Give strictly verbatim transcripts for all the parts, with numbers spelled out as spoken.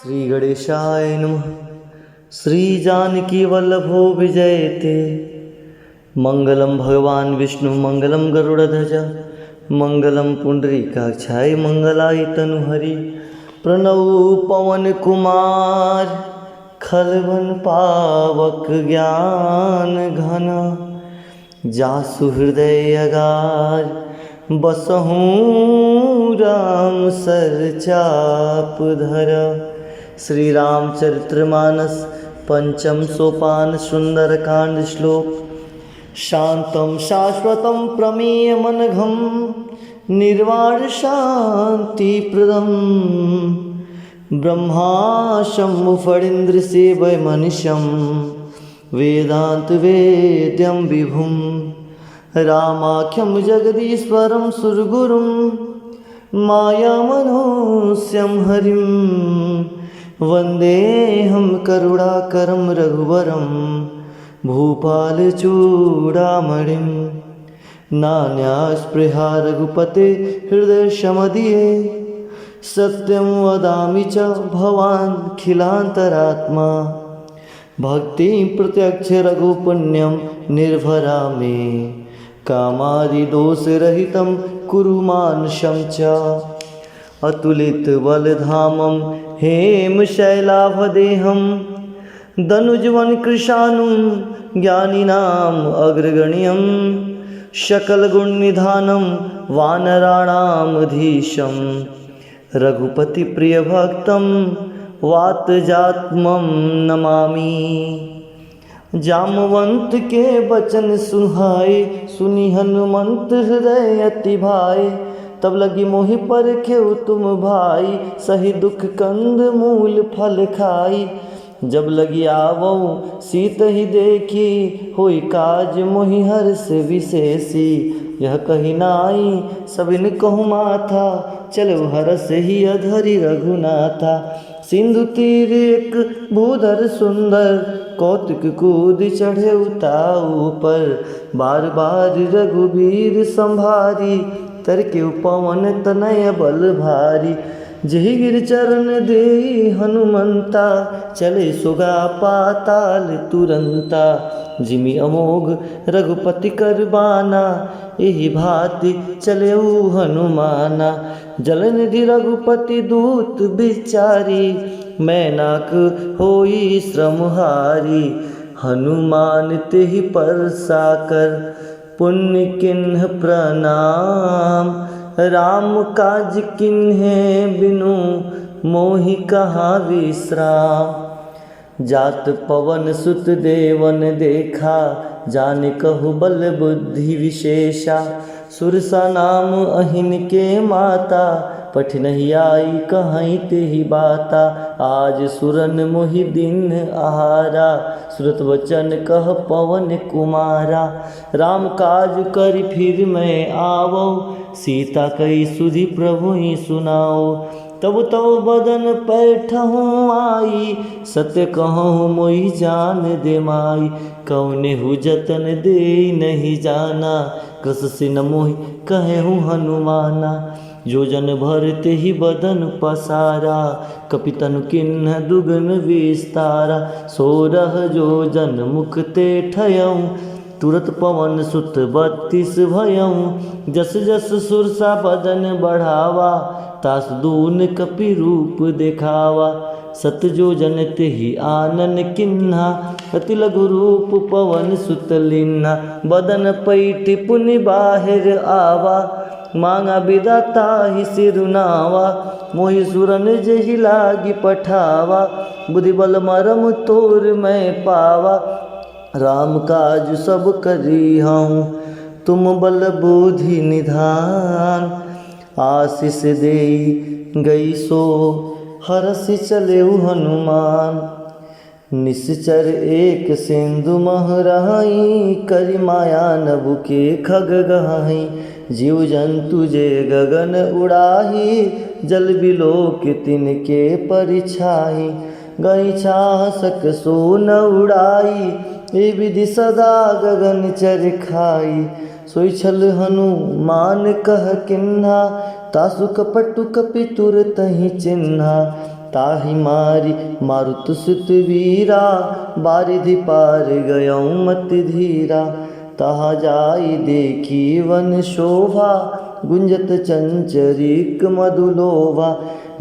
श्री गणेशाय नमः। श्री जानकी वल्लभो विजयते। मंगलम भगवान विष्णु मंगलम गरुड़ध्वज मंगलम पुंडरीकाक्षाय मंगलाय तनुहरि। प्रणव पवन कुमार खलवन पावक ज्ञान घन। जासु हृदय अगार बसहु राम सर चाप धर। श्री रामचरितमानस पंचम सोपान सुंदरकांड श्लोक। शांतं शाश्वतं प्रमेयमनघं निर्वाण शांतिप्रदं। ब्रह्मा शंभु फणींद्र सेवय मनीषं वेदांत वेद्यं विभुं। रामाख्यं जगदीश्वरं सुरगुरुं मायामनोस्यं हरिं। वंदेऽहं करुणाकरं रघुवरं भूपाल चूड़ामणिं। नान्या स्पृहा रघुपते हृदय समदिये। सत्यं वदामि च भवान् खिलान्तरात्मा। भक्तिं प्रत्यक्ष रघु पुण्यं निर्भरा मे। कामादि दोष रहितं कुरु मानसं च। अतुलित बल धामं हेम शैलाभ देहं। दनुजवन कृशानुं ज्ञानिनां अग्रगण्यं। सकल गुण निधानं वानराणामधीशं। रघुपति प्रिय भक्तं वातजात्मं नमामि। जामवंत के बचन सुहाए सुनि हनुमंत हृदय अति भाए। तब लगी मोहि परखेउ तुम भाई सही दुख कंद मूल फल खाई। जब लगी आवउ सीतहि देखी होई काज मोहि हर्ष विशेषी। यह कहि नाई सबिन कहु माथा चलउ हरषहि अधरि रघुनाथा। सिंधु तीर एक भूधर सुंदर कौतुक कूद चढ़ेउ ताउ पर। बार बार रघुबीर संभारी तरकेउ पवन तनय बल भारी। जेहि गिर चरण देई हनुमंता चले सुगा पाताल तुरंता। जिमि अमोघ रघुपति कर बाना एहि भाँति चलेउ हनुमाना। जलनिधि रघुपति दूत बिचारी मैनाक होई श्रमहारी। हनुमान तेहि पर साकर पुनि किन्ह प्रणाम। राम काज किन्हे बिनु मोहि कहाँ विश्राम। जात पवन सुत देवन देखा जानि कहु बल बुद्धि विशेषा। सुरसा नाम अहिन के माता पठिनहि आई कहई तेहि बाता। आज सुरन मोहि दीन्ह आहारा सुरत वचन कह पवन कुमारा। राम काज करि फिर मैं आवउ सीता कहि सुधि प्रभुहि सुनाउ। तब तब बदन पैठहु आई सत्य कहहु मोहि जान दे माई। कउनेहु जतन देई नहीं जाना ग्रस सिन मोहि कहेहु हनुमाना। जोजन भर तेहि बदन पसारा कपि तनु किन्ह दुगुन विस्तारा। सोरह जोजन मुख ते ठयउ तुरत पवन सुत बत्तीस भयउ। जस जस सुरसा बदन बढ़ावा तास दून कपि रूप देखावा। सत जोजन तेहि आनन किन्हा अति लघु रूप पवन सुत लिन्हा। बदन पैठि पुनि बाहिर आवा माँगा बिदा ताहि सिरुनावा। मोहि सुरन जेहि लागि पठावा बुद्धि बल मरम तोर मैं पावा। राम काज सब करिहउँ तुम बल बुद्धि निधान। आसिस देई गई सो हरसि चलेउ हनुमान। निसिचर एक सिंधु मह रहई करि माया नभु के खग गहई। जीव जंतु जे गगन उड़ाही जल बिलोक तिनके परिछाही। गई छाह सक सो न उड़ाई ए विधि सदा गगन चर खाई। सोई छल हनुमान कह किन्हा तासु कपटु कपि तुरतहि चिन्हा। ताहि मारि मारुत सुत वीरा, बारिधि पार गयउ मति धीरा। तहाँ जाइ देखि वन शोभा, गुंजत चंचरिक मधुलोभा।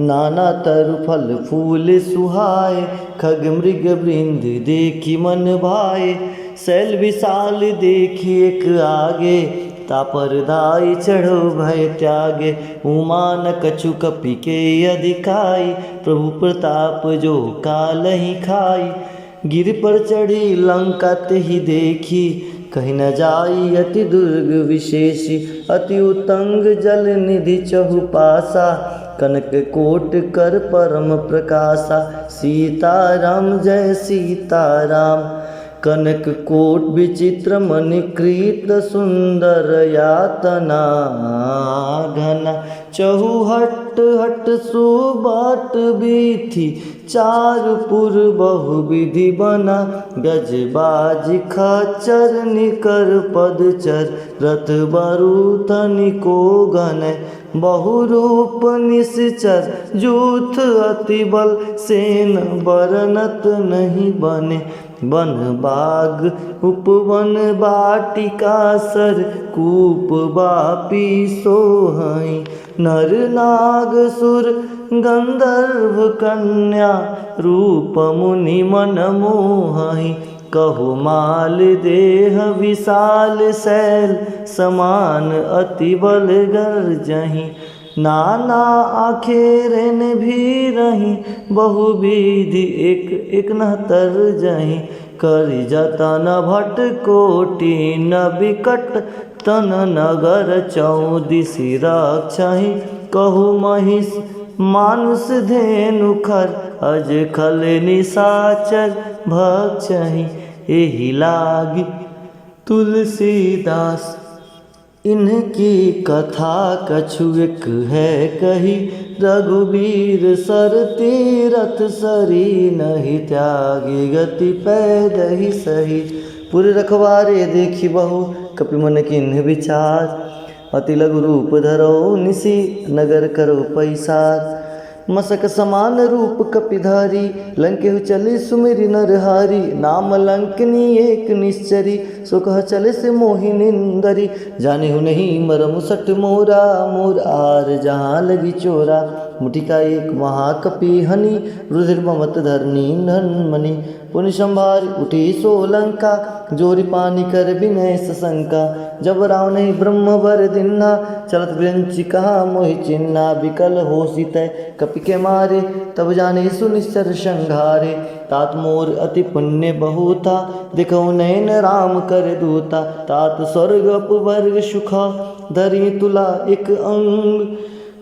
नाना तरु फल फूल सुहाए, खग मृग वृंद देखि मन भाए। सैल विशाल देखि एक आगे, तापर दाइ चढ़उ भय त्यागे। उमा न कछु कपि के अधिकाई, प्रभु प्रताप जो कालहि खाई। गिरि पर चढ़ि लंका तेहि देखि, कहि न जाइ अति दुर्ग विशेषि। अति उतंग जल निधि चहुपासा, कनक कोट कर परम प्रकासा। सीताराम जय सीताराम। कनक कोट विचित्र मणि कृत सुंदर यातना घना। चहुहट हट सुबाट बीथि, चारु पुर बहु विधि बना। गज बाज खच्चर निकर पदचर, रथ बरूथ निको गनय। बहु रूप निसिचर जूथ अति बल, सेन बरनत नहीं बने। बन बाग उपवन बाटिका सर, कूप बापी सोहइ। नर नाग सुर गंधर्व कन्या, रूप मुनि मन मोहइ। कहु माल देह विशाल सैल, समान अति बल गर्जहि। नाना आखेरेन भीरहि, बहुविधि एक एक नह तर्जहि। करि जतन भट कोटि न बिकट, तन नगर चौदिसि रक्षहि। कहु महिष मानुष धेनु खर, अज खल निसाचर भक्षहि। एहि लागि तुलसीदास इनकी कथा कछुएक है कही, रघुबीर सर तीरथ सरी, नहीं त्यागी गति पैदहि सही। पुर रखवारे देखि बहु कपि मन कीन्ह विचार, अति लघु रूप धरउ निसि नगर करउ पैसार। मसक समान रूप कपि धारी, लंकेहु चले सुमिरि नर हारी। नाम लंकिनी एक निश्चरी, सो कह चले से मोहि निंदरी। जानेहु नहीं मरम सठ मोरा, मोर आर जहाँ लगी चोरा। मुठिका एक महाकपि हनि, रुधिर बहत धरनी नन मनि। पुनि संभारि उठी सो लंका, जोरि पानि कर बिनय ससंका। जब रावनहि ब्रह्म बर दिन्हा, चलत विरंचि कहा मोहि चिन्हा। बिकल होसि तै कपि के मारे, तब जानेसु निश्चर संघारे। तात मोर अति पुण्य बहुता, देखउ नयन राम कर दूता। तात स्वर्ग अपवर्ग सुखा, धरी तुला एक अंग।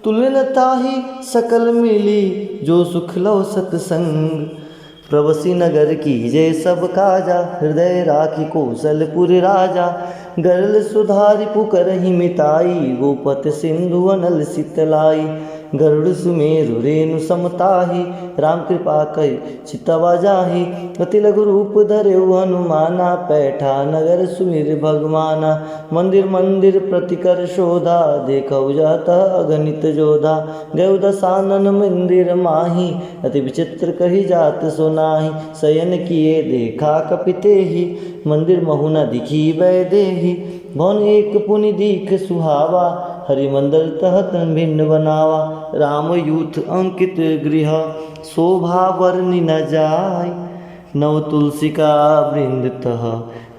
तुल्य न ताहि सकल मिली, जो सुख लव सतसंग। प्रवसि नगर कीजे सब काजा, हृदय राखि कोसलपुर राजा। गरल सुधारि पुकरहिं मिताई, गोपथ सिंधु अनल सितलाई। गरुड़ सुमेरु रेनु सम ताहि, राम कृपा करि चितवा जाहि। अति लघु रूप धरेउ हनुमाना, पैठा नगर सुमिरि भगवाना। मंदिर मंदिर प्रति कर शोधा, देखउ जात अगणित जोधा। गयउ दसानन मंदिर माहि, अति विचित्र कही जात सो नाहि। शयन किए देखा कपि तेहि, मंदिर महु न दिखि वैदेहि। भवन एक पुनि दीख सुहावा, हरि मंदिर तह तन भिन्न बनावा। राम यूथ अंकित गृह, शोभा वर्णि न जाय। नव तुलसिका वृंद तह,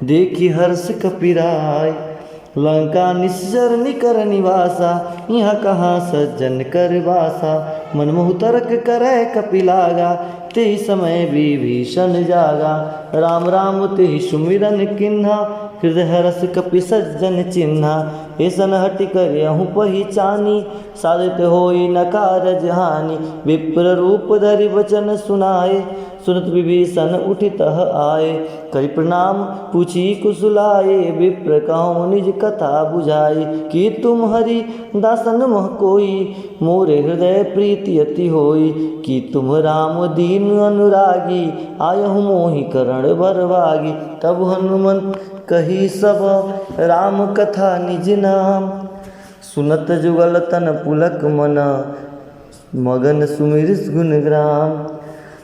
देखि हर्ष कपि राय। लंका निश्चर निकर निवासा, इहाँ कहाँ सज्जन कर बासा। मन मोहु तरक करै कपि लागा, तेहि समय विभीषण जागा। राम राम तेहि सुमिरन किन्हा, हृदय हरष कपि सज्जन चिन्हा। एसन हठि करेहु पहिचानी, साधित होइ न कारज हानि। विप्र रूप धरि वचन सुनाए, सुनत विभीषण उठि तह आए। करि प्रणाम पूछि कुशुलाए, विप्र कहउँ निज कथा बुझाई। कि तुम हरि दासन मह कोई, मोरे हृदय प्रीति अति होई। कि तुम राम दीन अनुरागी, आयहु मोहि करण भर भागी। तब हनुमंत कही सब राम कथा निज नाम। सुनत जुगल तन पुलक मन, मगन सुमिरिस गुन ग्राम।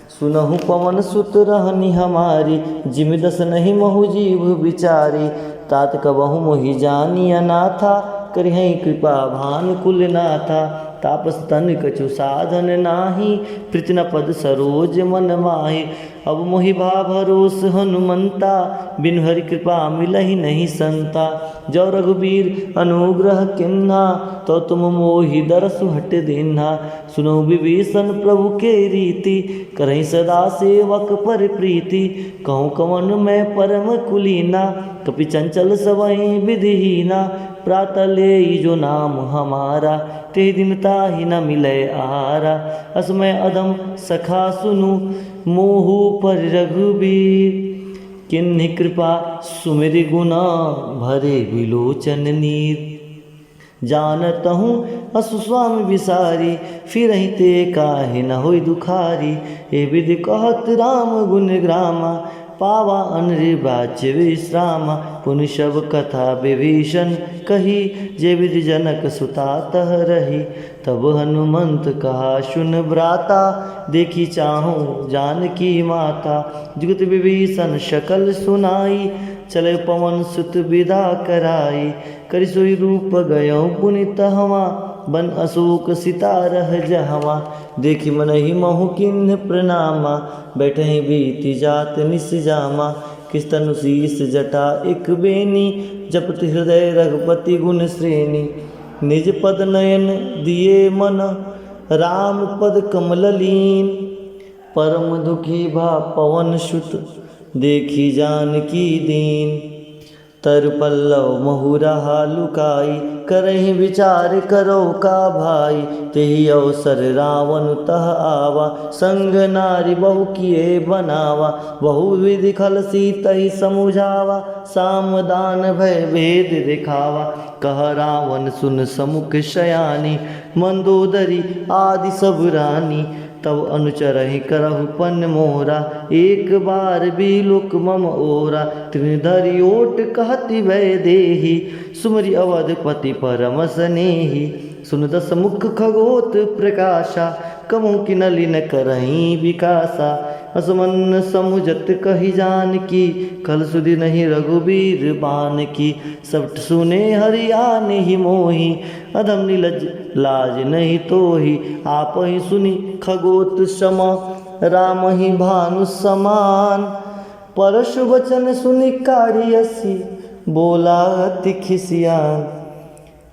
सुनहु पवन सुत रहनि हमारी, जिमि दस नहीं महु जीव बिचारी। तात कबहु मोहि जानि अनाथा, करिहैं कृपा भानुकुल नाथा। तापस तन कछु साधन नाही, प्रीति न पद सरोज मन माही। अब मोहि भा भरोस हनुमंता, बिनु हरि कृपा मिलहि नहीं संता। जो रघुबीर अनुग्रह किन्हा, तो तुम मोहि दरसु हट दीन्हा। सुनो विभीषण प्रभु के रीति, करहिं सदा सेवक पर प्रीति। कहूँ कवन मैं परम कुलीना, कपि चंचल सबहिं विधिहीना। प्रातः लेइ जो नाम हमारा, तेहि दिन ताहि न मिलै आहारा। असमय अधम सखा सुनु मोहु पर रघुबीर। किन्हि कृपा सुमिरि गुना भरे विलोचन नीर। जानत हूँ असु स्वामी बिसारी, फिरहिं ते काहे न होइ दुखारी। ए विधि कहत राम गुन ग्रामा, पावा अनिर्वाच्य विश्रामा। पुनि सब कथा विभीषण कही, जे विधि जनक सुता तह रही। तब हनुमंत कहा सुन भ्राता, देखि चाहूँ जानकी माता। जुगति विभीषण सकल सुनाई, चले पवन सुत बिदा कराई। करि सोइ रूप गयउ पुनि तहवाँ, बन अशोक सिता रह जहवाँ। देखि मनहि महु किन्ह प्रनामा, बैठहिं बीति जात निसि जामा। किस तनु सीस जटा इक बेनी, जपत हृदय रघुपति गुन श्रेनी। निज पद नयन दिए मन, राम पद कमल लीन। परम दुखी भा पवन सुत, देखि जानकी दीन। तर पल्लव महु रहा लुकाई, करहिं बिचार करउ का भाई। तेहि अवसर रावण तह आवा, संग नारि बहु किए बनावा। बहु विधि खल सीतहि समुझावा, साम दान भय भेद देखावा। कह रावण सुन समुख सयानी, मंदोदरी आदि सब रानी। तब अनुचरहि करहु पन मोरा, एक बार बिलोक मम ओरा। तृण धरि ओट कहति वैदेही, सुमिरि अवधपति परम सनेही। सुन दस मुख खगोत प्रकाशा, कबहुँ किनलि न करहिं बिकासा। अस मन समुझत कहि जानकी, खल सुधि नहीं रघुबीर बानकी। सब सुने हरि आनहि मोहि, अधम निलज लाज नहीं तोहि। आपहि सुनि खगोत सम, रामहि भानु समान। परसु वचन सुनि काढ़ि असि, बोला अति खिसियान।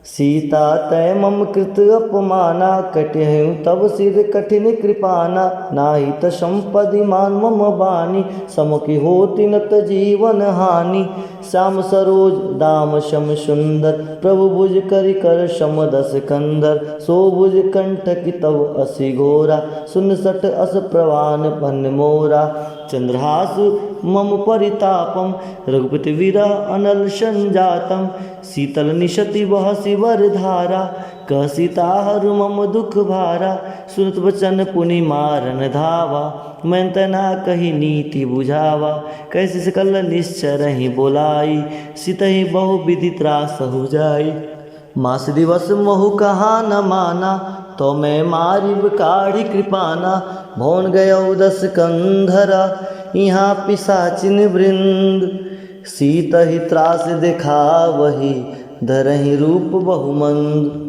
सीता तैं मम कृत अपमाना, कटिहउ तब सिर कठिन कृपाना। नाहि त संपदि मान मम बानी, सम की होति न त जीवन हानि। श्याम सरोज दाम सम सुंदर, प्रभु भुज करि कर सम दस कंधर। सो भुज कंठ की तब असि घोरा, सुन सठ अस प्रवान पन मोरा। चंद्रहास मम परितापम, रघुपति विरह अनल संजातम। शीतल निशति बहसि वर धारा, कह सीता हरु मम दुख भारा। सुनत वचन पुनि मारन धावा, मैंतै ना कहि नीति बुझावा। कहि सकल निश्चरहि बोलाई, सितहि बहु विधि त्रासहु जाई। मास दिवस महु कहा न माना, तो मैं मारिब काढ़ि कृपाना। भवन गयउ दस कंधरा, इहाँ पिशाचिन वृंद। सीतहि त्रास देखावहि, धरहि रूप बहुमंद।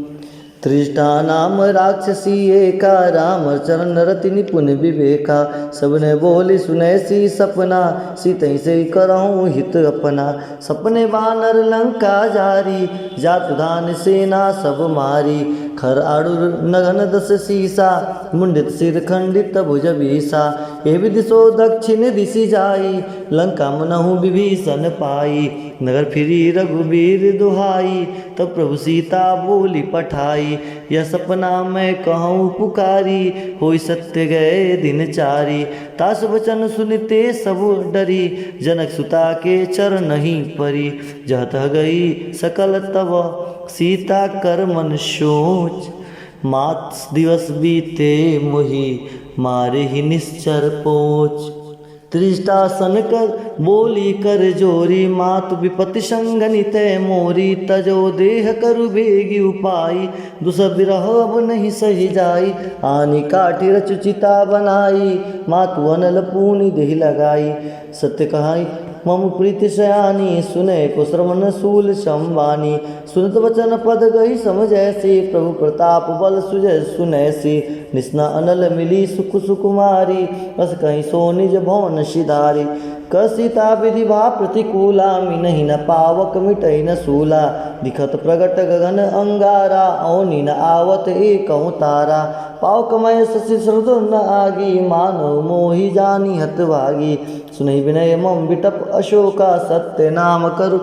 त्रिजटा नाम राक्षसी एका, राम चरण रति निपुन विवेका। सबने बोलि सुनैसी सपना, सीतहि से करहु हित अपना। सपने बानर लंका जारी, जातु धान सेना सब मारी। खर आड़ुर नगन दस सीसा, मुंडित सिर खंडित भुज बीसा। ए विधि सो दक्षिण दिसि जाई, लंका मनहु विभीषण पाई। नगर फिरी रघुबीर दुहाई, तब प्रभु सीता बोलि पठाई। यह सपना मैं कहउँ पुकारी, होइ सत्य गए दिन चारी। तास वचन सुनि ते सब डरी, जनक सुता के चरणहि परी। जह तह गई सकल तब सीता कर मन सोच। मास दिवस बीते मोहि मारिहि निश्चर पोच। त्रिष्टासन कर बोली कर जोरी, मातु विपति संग नितै मोरी। तजो देह करु बेगि उपाई, दुसह विरह अब नहीं सहि जाई। आनि काठी रचु चिता बनाई, मातु अनल पूनि देहि लगाई। सत्य कहाई मम प्रीति सयानी, सुनैकु श्रवण सूल संबानी। सुनत वचन पद गहि समझैसी, प्रभु प्रताप बल सुजै सुनैसी। निसना अनल मिली सुख सुकुमारी, अस कहि सो निज भवन सिधारी। कह सीता विधि भा प्रतिकूला, मिनहि न पावक मिटहि न सूला। दिखत प्रगट गगन अंगारा, औनि न आवत एकहु तारा। पावक मय शशि सरदुन आगी, मानव मोहि जानि हतभागी। सुनहि विनय मम विटप अशोका, सत्य नाम करु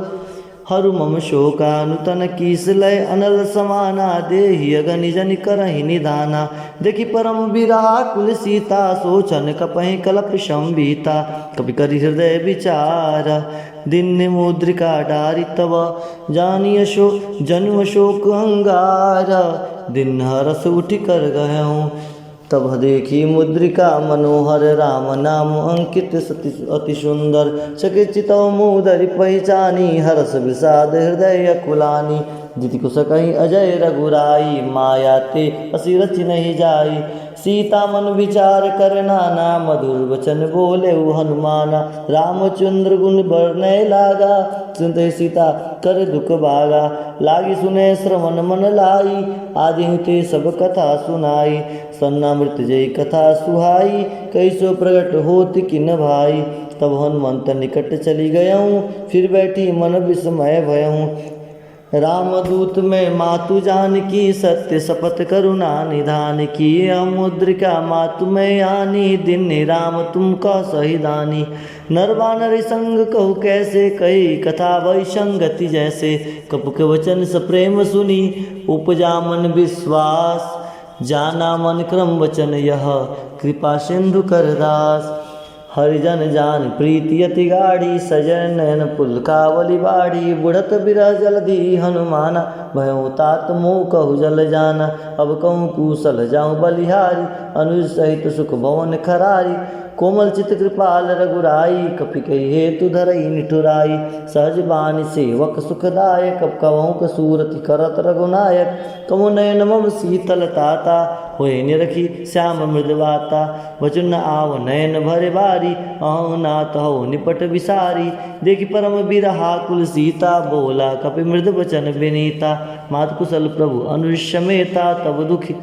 हरु मम शोका। नुतन कीस लय अनल समाना, देहि अगनि जनि करहि निदाना। देखि परम बिरहाकुल सीता, सोचन कपहि कलप संभीता। कपि करि हृदय विचार, दीन्ह मुद्रिका डारि तब, जानि अशो जनु अशोक अंगार। दीन्ह हरष उठि कर गहउँ, तब देखि मुद्रिका मनोहर। राम नाम अंकित सति अति सुंदर, चकित चितौ मुँह धरि पहिचानी। हरष विषाद हृदय अकुलानी, जितिकु सकहि अजय रघुराई। माया ते असि रचि नहि जाई, सीता मन विचार कर नाना। मधुर वचन बोलेउ हनुमाना। रामचंद्र गुन बरनय लागा, सुनतहि सीता कर दुख भागा। लागि सुनय श्रवण मन लाइ, आदिहिं ते सब कथा सुनाइ। सन्ना मृत जेहि कथा सुहाई, कहिसो प्रगट होत किन भाई। तब हनुमंत निकट चलि गयउँ, फिर बैठी मन विस्मय भयउँ। रामदूत मैं मातु जानकी, सत्य सपथ करुणा निधान की। अमुद्रिका मातु मैं आनी, दीन्ह राम तुम कह सही दानी। नर बानर संग कहु कैसे, कही कथा भई संगति जैसे। कपि के वचन सप्रेम सुनी, उपजा मन विश्वास। जाना मन क्रम वचन यह, कृपा सिंधु कर दास। हरिजन जानि प्रीति अति गाढ़ी, सजन नयन पुलकावली बाढ़ी। बुढ़त बिरह जलधि हनुमाना, भयउँ तात मोह कहु जल जाना। अब कहूँ कूसल जाउँ बलिहारी, अनुज सहित सुख भवन खरारी। कोमल चित कृपाल रघुराई, कपि कहि हेतु धरई निठुराई। सहज बानि सेवक सुखदायक, कबहुँक सूरति करत रघुनायक। कबहुँ नयन मम शीतल ताता, होय निरखि श्याम मृद बाता। वचन आव नयन भरे बारी, अहउँ नाथ हउ निपट बिसारी। देखि परम बिरहाकुल सीता, बोला कपि मृद वचन बिनीता। मात कुसल प्रभु अनुज समेता, तब दुखि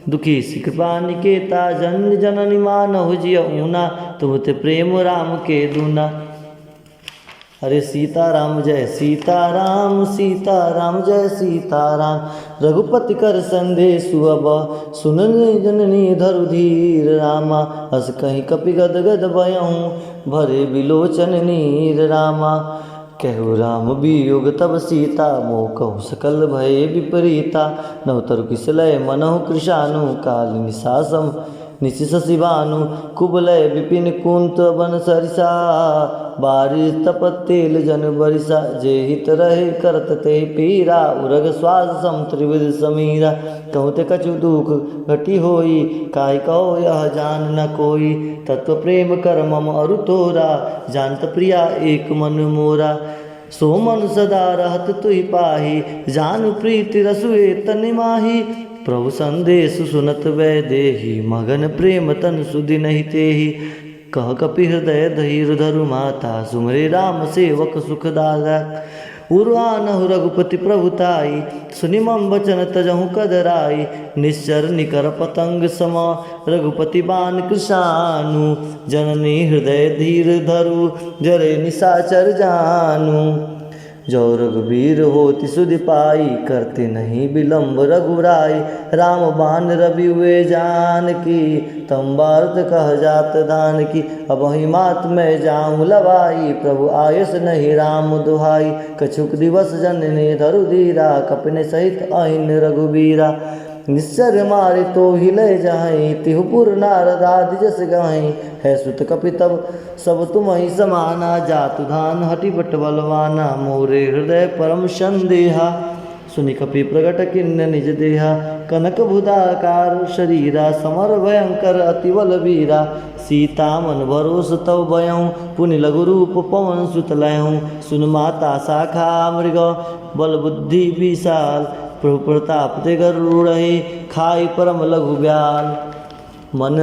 दुखि सि कृपा निकेता। जन जननि मानहु जिय ऊना, तुम ते प्रेम राम के दूना। अरे सीताराम जय सीताराम, सीताराम जय सीताराम। रघुपति कर संदेसु अब, सुननि जननि धरु धीर रामा। अस कहि कपि गद गद भयहु, भरे बिलोचन नीर रामा। कहु राम बियोग तब सीता, मोह कहु सकल भए बिपरीता। नव तरु किस लय मनहु कृशानु, काल निसा सम निसि ससि भानु। कुबलय बिपिन कुंत बन सरिसा, बारिस तप तेल जन बरिसा। जे हित रहे करत तेहि पीरा, उरग स्वास सम त्रिविध समीरा। कहु ते कछु दुख घटि होई, काहि कहो यह जान न कोई। तत्व प्रेम कर मम अरु तोरा, जानत प्रिया एक मन मोरा। सो मन सदा रहत तुहि पाही, जानु प्रीति रसु एतन माही। प्रभु संदेसु सुनत वैदेही, मगन प्रेम तन सुदिनहि तेही। कह कपि हृदय धीर धरु माता, सुमिरे राम सेवक सुखदाता। उर आनहु रघुपति प्रभु ताई, सुनि मम वचन तजहु कदराई। निश्चर निकर पतंग सम, रघुपति बान कृशानु। जननी हृदय धीर धरु, जरे निसाचर जानु। जो रघुबीर होति सुधि पाई, करते नहीं बिलम्ब रघुराई। राम बान रवि हुए जानकी, तम बारत कह जात धानकी। अबहिं मात मैं जाउँ लवाई, प्रभु आयस नहीं राम दुहाई। कछुक दिवस जननी धरु धीरा, कपिन सहित अहिन रघुबीरा। निश्चर मारि तोहि लय जहई, तिहुपुर नारद आदि जस गहई। है सुत कपि तब सब तुमहि समाना, जातु धान हठि बट बलवाना। मोरे हृदय परम संदेहा, सुनि कपि प्रगट किन्न निज देहा, कनक भुजाकार शरीरा, समर भयंकर अति बल वीरा। सीता मन भरोस तव भयउ, पुनि लघु रूप पवन सुत लयउ। सुन माता शाखा मृग बल बुद्धि विशाल, प्रभु प्रताप ते गरुड़ ही, खाई परम लघु ब्याल। मन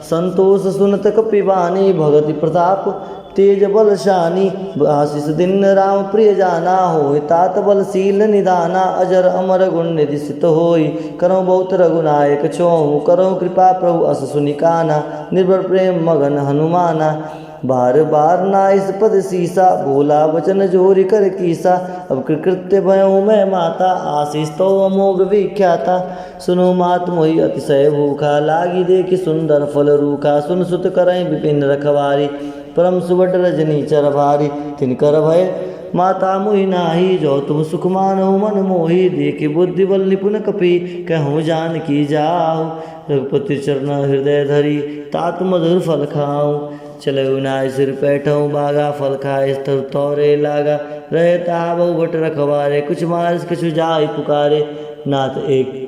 संतोष सुनत कपि बानी, भगति प्रताप तेज बल शानी। आशीष दीन राम प्रिय जाना, होय तात बल शील निदाना। अजर अमर गुण निधि सित होई, करहु बहुत रघुनायक छोहु। करहु कृपा प्रभु अस सुनि काना, निर्भर प्रेम मगन हनुमाना। बार बार नाइस पद सीसा, बोला वचन जोरि कर कीसा। अब कृकृत्य भयउ मैं माता, आशीष तव अमोघ विख्याता। सुनो मात मोहि अतिशय भूखा, लागी देखि सुंदर फल रूखा। सुन सुत करहिं विपिन रखवारी, परम सुबड रजनीचर भारी। तिनकर भय माता मोहि नाही, जो तुम सुख मानहु मन मोही। देखि बुद्धि बल निपुन कपि, कहउँ जानकी जाउ। रघुपति चरण हृदय धरी, तात मधुर फल खाउ। चलउ नाइ सिर पैठउ बागा, फल खाए तरु तोरे लागा। रहे तहा बहु भट रखवारे, कुछ मारिस कछु जाहि पुकारे। नाथ एक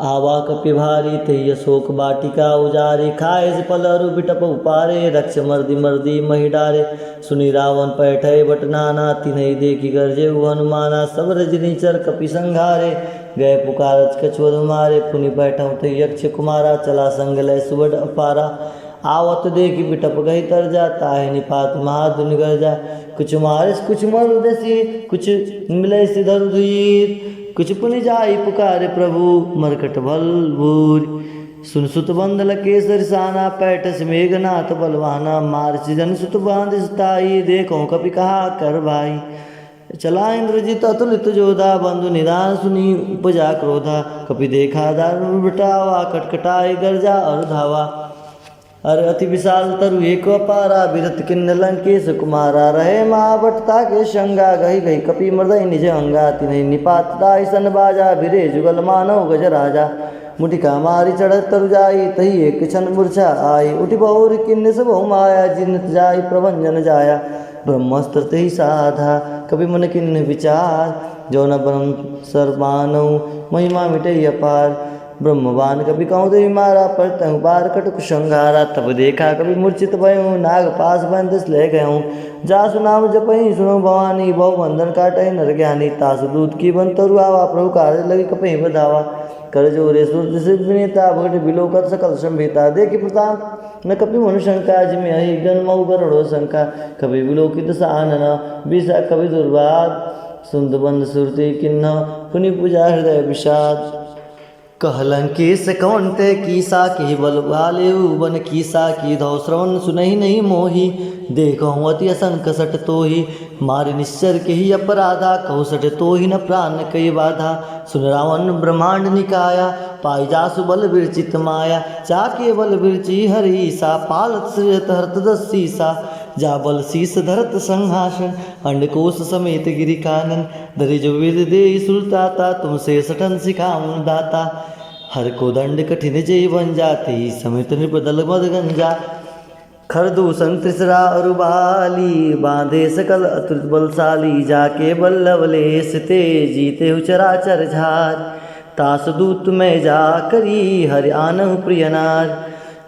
आवा कपि भारी, तेहि अशोक बाटिका उजारी। खाए से फल अरु बिटप उपारे, रक्ष मर्दि मर्दि महि डारे। सुनि रावण पैठइ भट नाना, तिन्हइ देखि गरजेउ हनुमाना। सब रजनीचर कपि संघारे, गए पुकारत कछु अधु मारे। पुनि पैठउ तेहि यक्ष कुमारा, चला संग लय सुबड अपारा। आवत देखि बिटप गहि तरजा, ताहि निपात महाधुनि गरजा। कुछ मारिस कुछ मरु देसी, कुछ मिलइस धरु धीर। कुछ पुनि जाहि पुकारे प्रभु, मरकट बल भूरि। सुन सुत बंद लकेस रिसाना, पैठस मेघनाथ बलवाना। मारिस जन सुत बाँधिस ताहि, देखउ कपि कहा कर भाई। चला इंद्रजित अतुलित जोधा, बंधु निदान सुनि उपजा क्रोधा। कपि देखा दारुण बिटावा, कटकटाइ गरजा अरु धावा। अरे अति विशाल तरु एक अपारा, बिरत किन्न लंकेस कुमारा। रहे महाभट ताके संगा, गहि गहि कपि मृदइ निज अंगा। तिन्हइ निपात ताहि सन बाजा, बिरे जुगल मानव गजराजा। मुटिका मारि चढ़त तरु जाई, तहि एक छन मूर्छा आई। उठि बहुरि किन्न सबहु माया, जिनत जाहि प्रभंजन जाया। ब्रह्मास्त्र तेहि साधा, कपि मन किन्न विचार। जौन ब्रह्म सर बानउ, महिमा मिटइ अपार। ब्रह्म बान कपि कहउँ तेहि मारा, पर तहु बार कटुक संघारा। तब देखा कपि मूर्छित भयउ, नाग पास बंधस लय गयउ। जासु नाम जपहिं सुनउ भवानी, बहु बंधन काटहिं नर ज्ञानी। तासु दूत कीबन तरु आवा, प्रभु कारज लगि कपहिं बधावा। कर जोरे सुरत सिर विनीता, भगत बिलोकत सकल संभीता। देखि प्रताप न कपि मनु शंका, जिमि अहि गन मउ बरड़ो शंका। कपि बिलोकित सानन, बिसा कपि दुर्वाद। सुनत बंद सुरति किन्ह, पुनि पूजा हृदय विषाद। कह लंकेस कवन तय कीसा, केहि बल बालेउ बन कीसा। कीधउ श्रवण सुनहिं नहीं मोही, देखहु अति असंक सठ तोही। मारि निश्चर केहि अपराधा, कहु सठ तोहि न प्रान कइ बाधा। सुन रावण ब्रह्मांड निकाया, पाइ जासु बल विरचित माया। जाके बल विरचि हर ईसा, पालत सृजत हरत दस सीसा। जा बल शीस धरत संहासन, अंडकोश समेत गिरि कानन। धरि जो विधि देइ सुरताता, तुमसे सठन सिखावन दाता। हर को दंड कठिन जेहि भंजा, तेहि समेत नृप दल मद गंजा। खर दूषण त्रिसरा अरु बाली, बाँधे सकल अतुलित बलशाली। जाके बल लवलेस ते, जीतेहु चराचर झार। तासु दूत मैं जा करी, हरि आनहु प्रिय नार।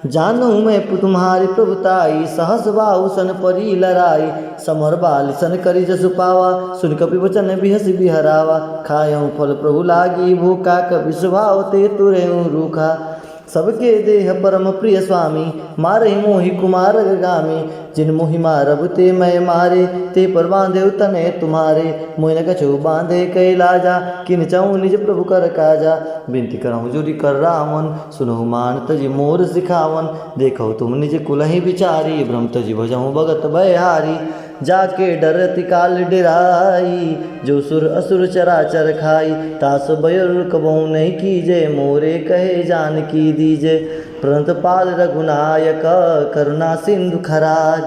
जानहु मैं पु-, तुम्हारी प्रभुताई, सहस बाहु सन परी लराई। समर बालि सन करी जसु पावा, सुनि कपि वचन बिहसि बिहरावा। खायहु फल प्रभु लागी भूखा, कपि सुभाव ते तुरेहु रूखा। सबके देह परम प्रिय स्वामी, मारहि मोहि कुमार अग्रगामी। जिन मोहि मारब ते मय मारे, ते पर बाँधेउ तनय तुम्हारे। मोहि न कछउ बाँधे कइ लाजा, किन चाहूँ निज प्रभु कर काजा। बिनती करहु जोरि कर रावण, सुनहु मान तजि मोर सिखावन। देखहु तुम निज कुलहि बिचारी, भ्रम तजि भजहु भगत भय हारी। जाके डरति काल डेराई, जो सुर असुर चराचर खाई। तासु भय अरु कबहु नहीं कीजे, मोरे कहे जानकी दीजे। प्रणत पाल रघुनायक, करुणा सिंधु खराज।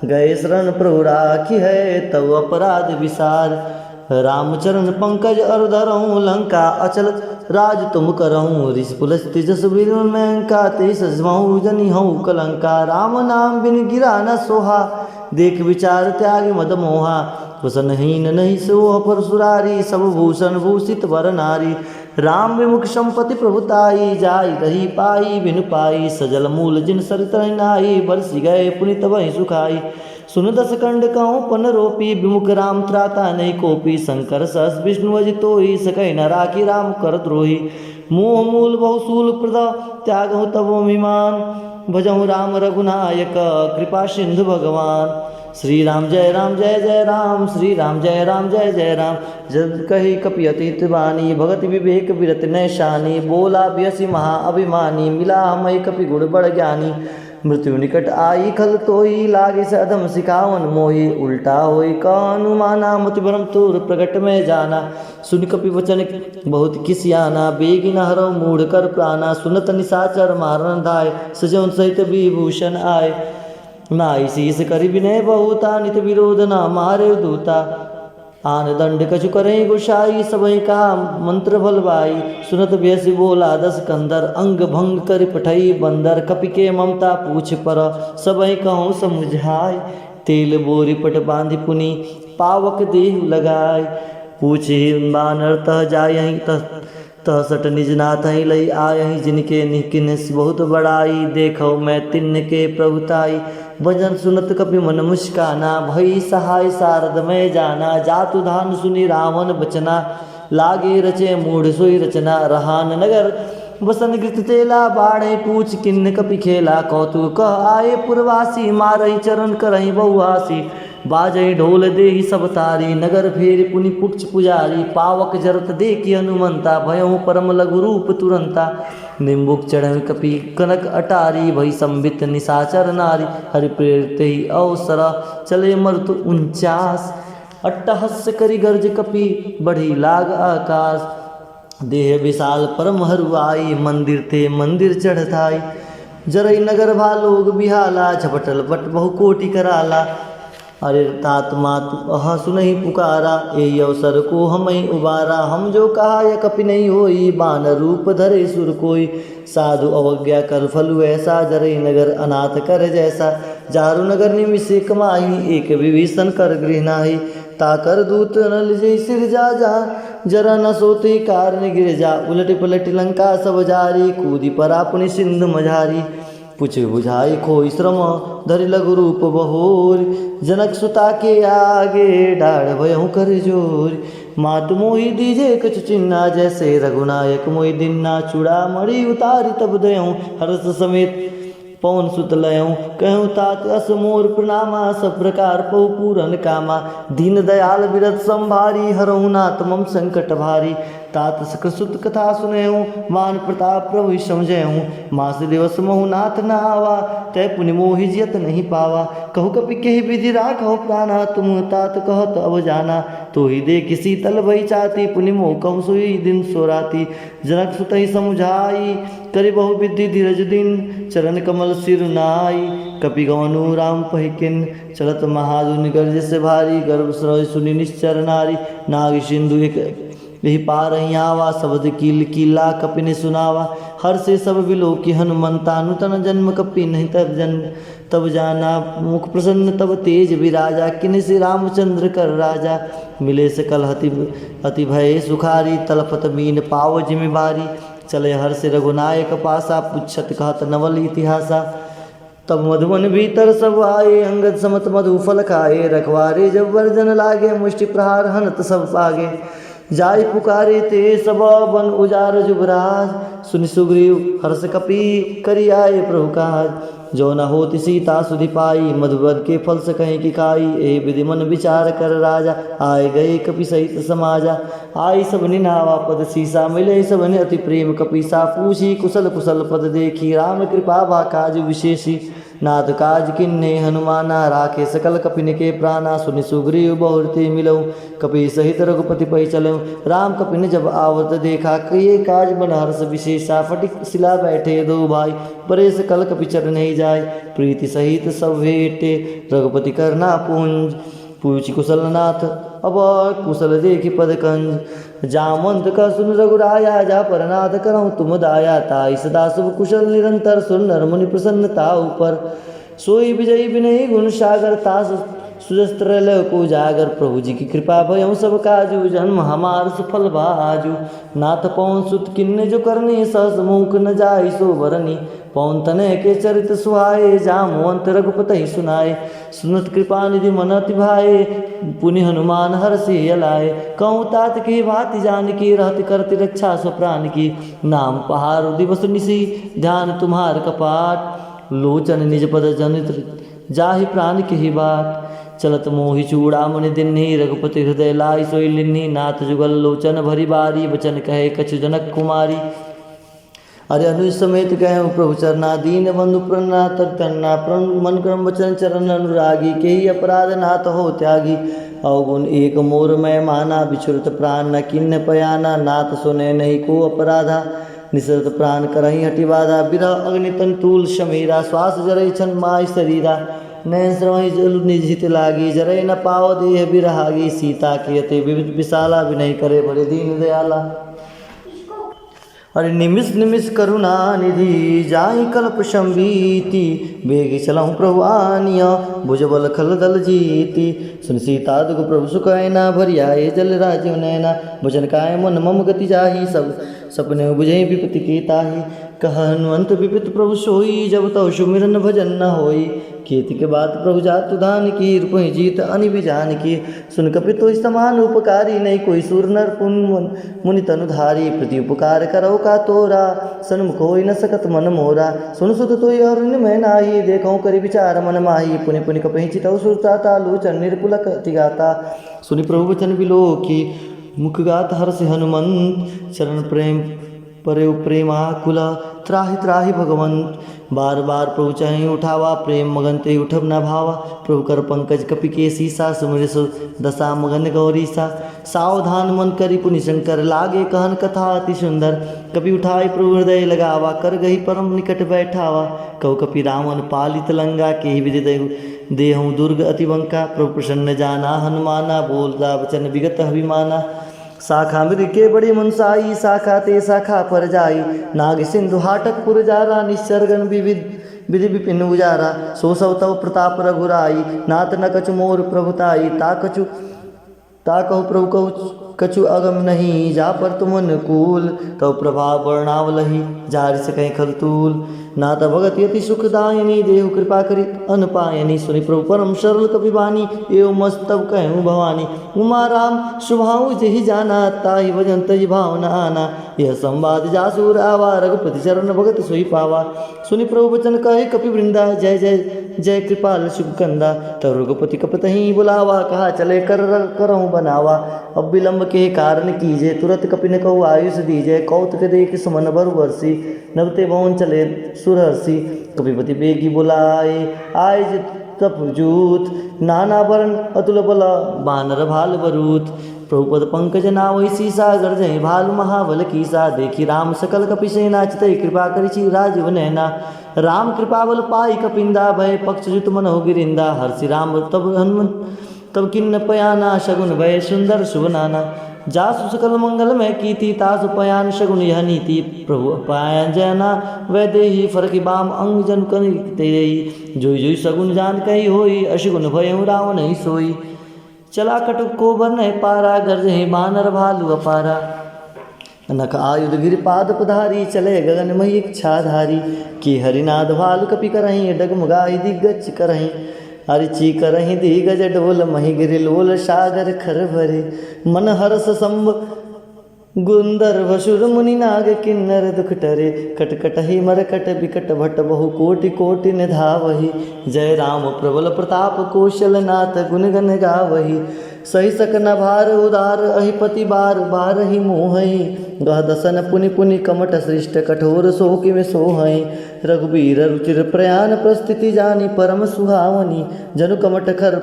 गए शरण प्रभु राखिहै, तव अपराध विसार। रामचरण पंकज अरु धरहु, लंका अचल राज तुम करहु। रिस पुलस तेजस विरल मैं अंका, तेहि सजमहु जनिहु कलंका। राम नाम बिन गिरा न सोहा, देख विचार त्याग मद मोहा। वसन हीन नहीं सोह परसुरारी, सब भूषण भूषित वर नारी। राम विमुख संपत्ति प्रभुताई, जाई रही पाई बिनु पाई। सजल मूल जिन सरित रही नाई, बरसि गए पुनि तबहि सुखाई। सुन दस कंड कहूँ पन रोपी, विमुख राम त्राता नहीं कोपी। शंकर सहस विष्णु अजि तोही, सकहि न राखी राम कर द्रोही। मोह मूल बहु शूल प्रद, त्यागहु तब अभिमान। भजहु राम रघुनायक, कृपा सिंधु भगवान। श्री राम जय राम जय जय राम, श्री राम जय राम जय जय राम। जब कही कपि अति हित बानी, भगति विवेक विरति नैशानी। बोला बिहसि महा अभिमानी, मिला हमहि कपि गुण बड़ ज्ञानी। मृत्यु निकट आई खल तोही, लागे से अधम सिखावन मोही। उल्टा होई कह अनुमाना, मति भ्रम तोर प्रगट में जाना। सुनि कपि वचन बहुत किसियाना, बेगिन हरौ मूढ़ कर प्राना। सुनत निसाचर मारन धाय, सजौन सहित विभूषण आय। नाई शीस करि विनय बहुता, नित विरोध न मारे दूता। आन दंड कछु करहिं गोसाई, सबहिं कहा मंत्र भलवाई। सुनत बिहसि बोला दस कंदर, अंग भंग करि पठई बंदर। कपि के ममता पूछ पर, सबहिं कहूँ समुझाय। तेल बोरि पट बाँधि पुनि, पावक देहु लगाय। पूछिहि बानर तह जायहिं, तह तह सट निज नाथहि लई आयहि, जिनके निकिन्ह बहुत बड़ाई। देखौ मैं तिन्ह के प्रभुताई, वचन सुनत कपि मन मुस्काना। भई सहाय सारद मैं जाना, जातु धान सुनि रावन बचना। लागे रचे मूढ़ सोई रचना, रहान नगर वसन गृत तेला। बाढ़े पूछ किन्ह कपि खेला, कौतुक कह आए पुरवासी। मारहि चरण करहि बहुआसी, बाजहि ढोल देहि सब तारी। नगर फेरि पुनि पुच्छ पुजारी, पावक जरत देखि हनुमंता। भयहु परम लघु रूप तुरंता, निम्बुक चढ़हि कपि कनक अटारी। भई संबित निसाचर नारी, हरि प्रेरित ही अवसर। चले मरुत उनचास, अट्टहस करि गर्ज कपि बढ़ी लाग आकाश। देह विशाल परम हरुआई, मंदिर ते मंदिर चढ़त आई। जरई नगर भा लोग बिहाला, झपटलपट बहु कोटि कराला। अरे तात मातु अह सुनहि पुकारा, एहि अवसर को हमहि उबारा। हम जो कहा यह कपि नहीं होई, बानर रूप धरे सुर कोई। साधु अवज्ञा कर फल वैसा, जरई नगर अनाथ कर जैसा। जारु नगर निमिष एक माही, एक विभीषण कर गृह नाही। ताकर दूत न लिजई सिरजा जा, जरा न सोते कारण गिरजा। उलटि पलटि लंका सब जारी, कूदि परा पुनि सिंधु मझारी। पुछि बुझाई खोई श्रम धरि लघु रूप बहोर। जनक सुता के आगे डाढ़ भयहु कर जोर। मातु मोहि दीजे कछु चिन्हा, जैसे रघुनायक मोहि दिन्हा। चूड़ामणि उतारि तब दयहु हर्ष समेत पवन सुत लयहु। कहहु तात अस मोर प्रणामा, सब प्रकार पहु पूरन कामा। दीन दयाल विरत संभारी, हरहु नाथ मम संकट भारी। तात सकृत सुत कथा सुनयहु, मान प्रताप प्रभु ही समझयहु। मास दिवस महु नाथ न आवा, तै पुनि मोहि जियत नहीं पावा। कहु कपि केहि विधि राखहु प्राना, तुम तात कहत अब जाना। तोहि देखि शीतल भई छाती, पुनि मोह कहु सोई दिन सो राती। जनक सुतहि समुझाई, करि बहु विधि धीरज दीन। चरण कमल सिर नाई, कपि गवनु राम पहिकिन। चलत महाजुनि गर्ज से भारी, गर्भ स्रवै सुनि निश्चर नारी। नाग सिंधु एक एहि पारहि आवा, शब्द कील कीला कपिनि सुनावा। हर्षे सब बिलोकि हनुमंता, नूतन जन्म कपि नहीं तब जन तब जाना। मुख प्रसन्न तब तेज विराजा, किन्हि श्री रामचंद्र कर राजा। मिले सकल हति अति भय सुखारी, तलफत मीन पाव जिमि भारी। चले हर्ष रघुनायक पासा, पुछत कहत नवल इतिहासा। तब मधुवन भीतर सब आए, अंगद समत मधु फल खाए। रखवारे जब वर्जन लागे, मुष्टि प्रहार हनत सब पागे। जाय पुकारे ते सब बन उजार जुबराज। सुनि सुग्रीव हर्ष कपि करि आए प्रभु काज। जो न होति सीता सुधि पाई, मधुवन के फल सकहि कि खाई। ए विधि मन विचार कर राजा, आए गए कपि सहित समाजा। आई सब निन्हावा पद सीसा, मिले सब नि अति प्रेम कपीसा। पूछी कुशल कुशल पद देखी, राम कृपा भा काज विशेषी। नाथ काज किन्हे हनुमाना, राखे सकल कपिन के प्राना। सुनि सुग्रीव बहुरते मिलऊ, कपि सहित रघुपति पहि चलऊ। राम कपिन जब आवत देखा, किए काज मन हर्ष विशेषा। फटिक सिला बैठे दो भाई, परे सकल कपि चर नहीं जाय। प्रीति सहित सब भेटे, रघुपति करना पुंज। पूछि कुशल नाथ अब कुशल देखि पद कंज। जामवंत कह सुनि रघुराया, जा पर नाथ करहु तुम दाया। ताहि सदा शुभ कुशल निरंतर, सुर नर मुनि प्रसन्न ताहु पर। सोई विजयी विनयी गुण सागर, तास सुजस त्रैलोक उजागर प्रभु जी की कृपा भयउ सब काजु, जन्म हमार सुफल भा आजु। नाथ पवन सुत किन्ने जो करनी, सहस मूक न जाई सो बरनी। पवन तनय के चरित सुहाए, जामवंत रघुपति सुनाए। सुनत कृपा निधि मन अति भाए, पुनि हनुमान हरषि अलाए। कहूँ तात कहि भाति जानकी, रहति करति रक्षा स्व प्रान की। नाम पहारु दिवस निशि, ध्यान तुम्हार कपाट। लोचन निज पद जनित जाहि प्रान केहि बाट। चलत मोहि चूड़ामणि दिन्हि, रघुपति हृदय लाइ सोइ लिन्हि। नाथ जुगल लोचन भरि बारी, बचन कहे कछु जनक कुमारी। अरे अनुज समेत गए प्रभु चरना, दीन बंधु प्रना तर करना। प्रण मन क्रम वचन चरण अनुरागी, केहि अपराध नाथ हो त्यागी। अवगुण एक मोर मैं माना, बिछुरत प्रान न किन्न पयाना। नाथ सुने नहीं को अपराधा, निसरत प्रान करहि हटि बाधा। बिरह अग्नि तन तूल समीरा, श्वास जरइ छन माय शरीरा। नयन श्रवहि जल निज हित लागी, जरइ न पाव देह बिरहागी। सीता कियते विविध विशाला, बिनहि करे बड़े दीन दयाला। अरे निमिष निमिष करुणा निधि, जाहि कल्प संबीति। बेगि चलहु प्रभु आनिया, भुजबल खल दल जीति। सुनि सीता दुख प्रभु सुख ऐना, भरि आए जल राजीव नैना। वचन काय मन मम गति जाहि, सब सपने बुझे विपति के ताहि। कह हनुमंत विपति प्रभु सोई, जब तव सुमिरन भजन न होई। केतकी बात प्रभु जातु धान की, रूपहि जीत अनि बि जानकी। सुन कपि तोहि समान उपकारी, नहीं कोई सुर नर पुन मुन-, मुनि तनु धारी। प्रति उपकार करउ का तोरा, सन्मुख होइ न सकत मन मोरा। सुन सुत तोहि अरुण मैं नाही, देखउ करि विचार मन माही। पुनि पुनि कपहि चितउ सुरता, ता लोचन निरपुलक अति गाता। सुनि प्रभु वचन बिलोकी, मुख गात हर्षि हनुमंत। चरण प्रेम परेउ प्रेमाकुल, त्राहि त्राहि भगवंत। बार बार प्रभु चहइ उठावा, प्रेम मगन ते उठब न भावा। प्रभु कर पंकज कपि के सीसा, सुमिरि सु दसा मगन गौरीसा। सावधान मन करि पुनि शंकर, लागे कहन कथा अति सुंदर। कपि उठाइ प्रभु हृदय लगावा, कर गहि परम निकट बैठावा। कहु कपि रावण पालित लंका, केहि विधि देहु देहउ दुर्ग अति बंका। प्रभु प्रसन्न जाना हनुमाना, बोलता वचन विगत अभिमाना। शाखा मृग के बड़ी मनसाई, शाखा ते शाखा पर जाई। नाग सिंधु हाटक पुर जारा, निश्चर गन विविध विधि विपिन उजारा। सो सब तव प्रताप रघुराई, नाथ न कछु मोर प्रभुताई। ता कछु ता कहु प्रभु कहु कछु अगम नहीं, जा पर तुम अनुकूल। तव प्रभाव वर्णावलही, जारि सकहि खल तूल। नाथ भगति अति सुखदायनी, देहु कृपा करि अन पायनी। सुनि प्रभु परम सरल कपि बानी, एव मस्तव कहु भवानी। उमा राम सुभाउ जेहि जाना, ताहि भजन तजि भाव न आना। यह संवाद जासु उर आवा, रघुपति चरण भगत सोइ पावा। सुनि प्रभु वचन कहे कपि वृंदा, जय जय जय कृपाल सुख कंदा। तब रघुपति कपतहि बुलावा, कहा चले कर करहु बनावा। अब विलंब के कारण कीजे, तुरत कपिन कहु आयुष दीजे। कौतुक देखि सुमन बरु बरसी, नव ते भवन चले सुरहर्षि। कपिपति बेगी बुलाए, आए जित तप जूत, नाना वरण अतुल बल, बानर भाल बरूत। प्रभु पद पंकज नावहि सीसा, गर्जहि भालु महाबल कीसा। देखि राम सकल कपि सेना, चितहि कृपा करिछि राजीव नैना। राम कृपा बल पाइ कपिंदा, भए पक्ष जुत मनहु गिरिंदा। हर्षि राम तब हनुमंत तब किन्न पयाना, सगुन भए सुंदर सुभ नाना। जासु सकल मंगल मय कीति, तासु पयान सगुन यह नीति। प्रभु पयान जयना वैदेही, फरकि बाम अंग जनु कनि तेही। जोइ जोइ सगुन जान कहि होई, असगुन भयउ रावनहि सोई। चला कटु कोबर नय पारा, गर्जहि बानर भालु अपारा। नख आयुध गिरि पाद पधारी, चले गगन महि इच्छाधारी। की हरिनाद भालु कपि करहिं, डगमगाहि दिग्गज करहिं। अरि चीकरहिं दिग्गज डोल, महि गिरि लोल सागर खर भरे। मन हरष संभ गुंधर्व सुर मुनि नाग किन्नर दुख टरे। कट कटहि मरकट बिकट भट बहु कोटि कोटि निधावहि। जय राम प्रबल प्रताप कौशल नाथ गुन गन गावहि। सहि सक न भार उदार अहि पति बार बारहि मोहहि। गह दसन पुनि पुनि कमट सृष्ट कठोर सो किम सोहइ। रघुबीर रुचिर प्रयान प्रस्थिति जानि परम सुहावनि। जनु कमट खर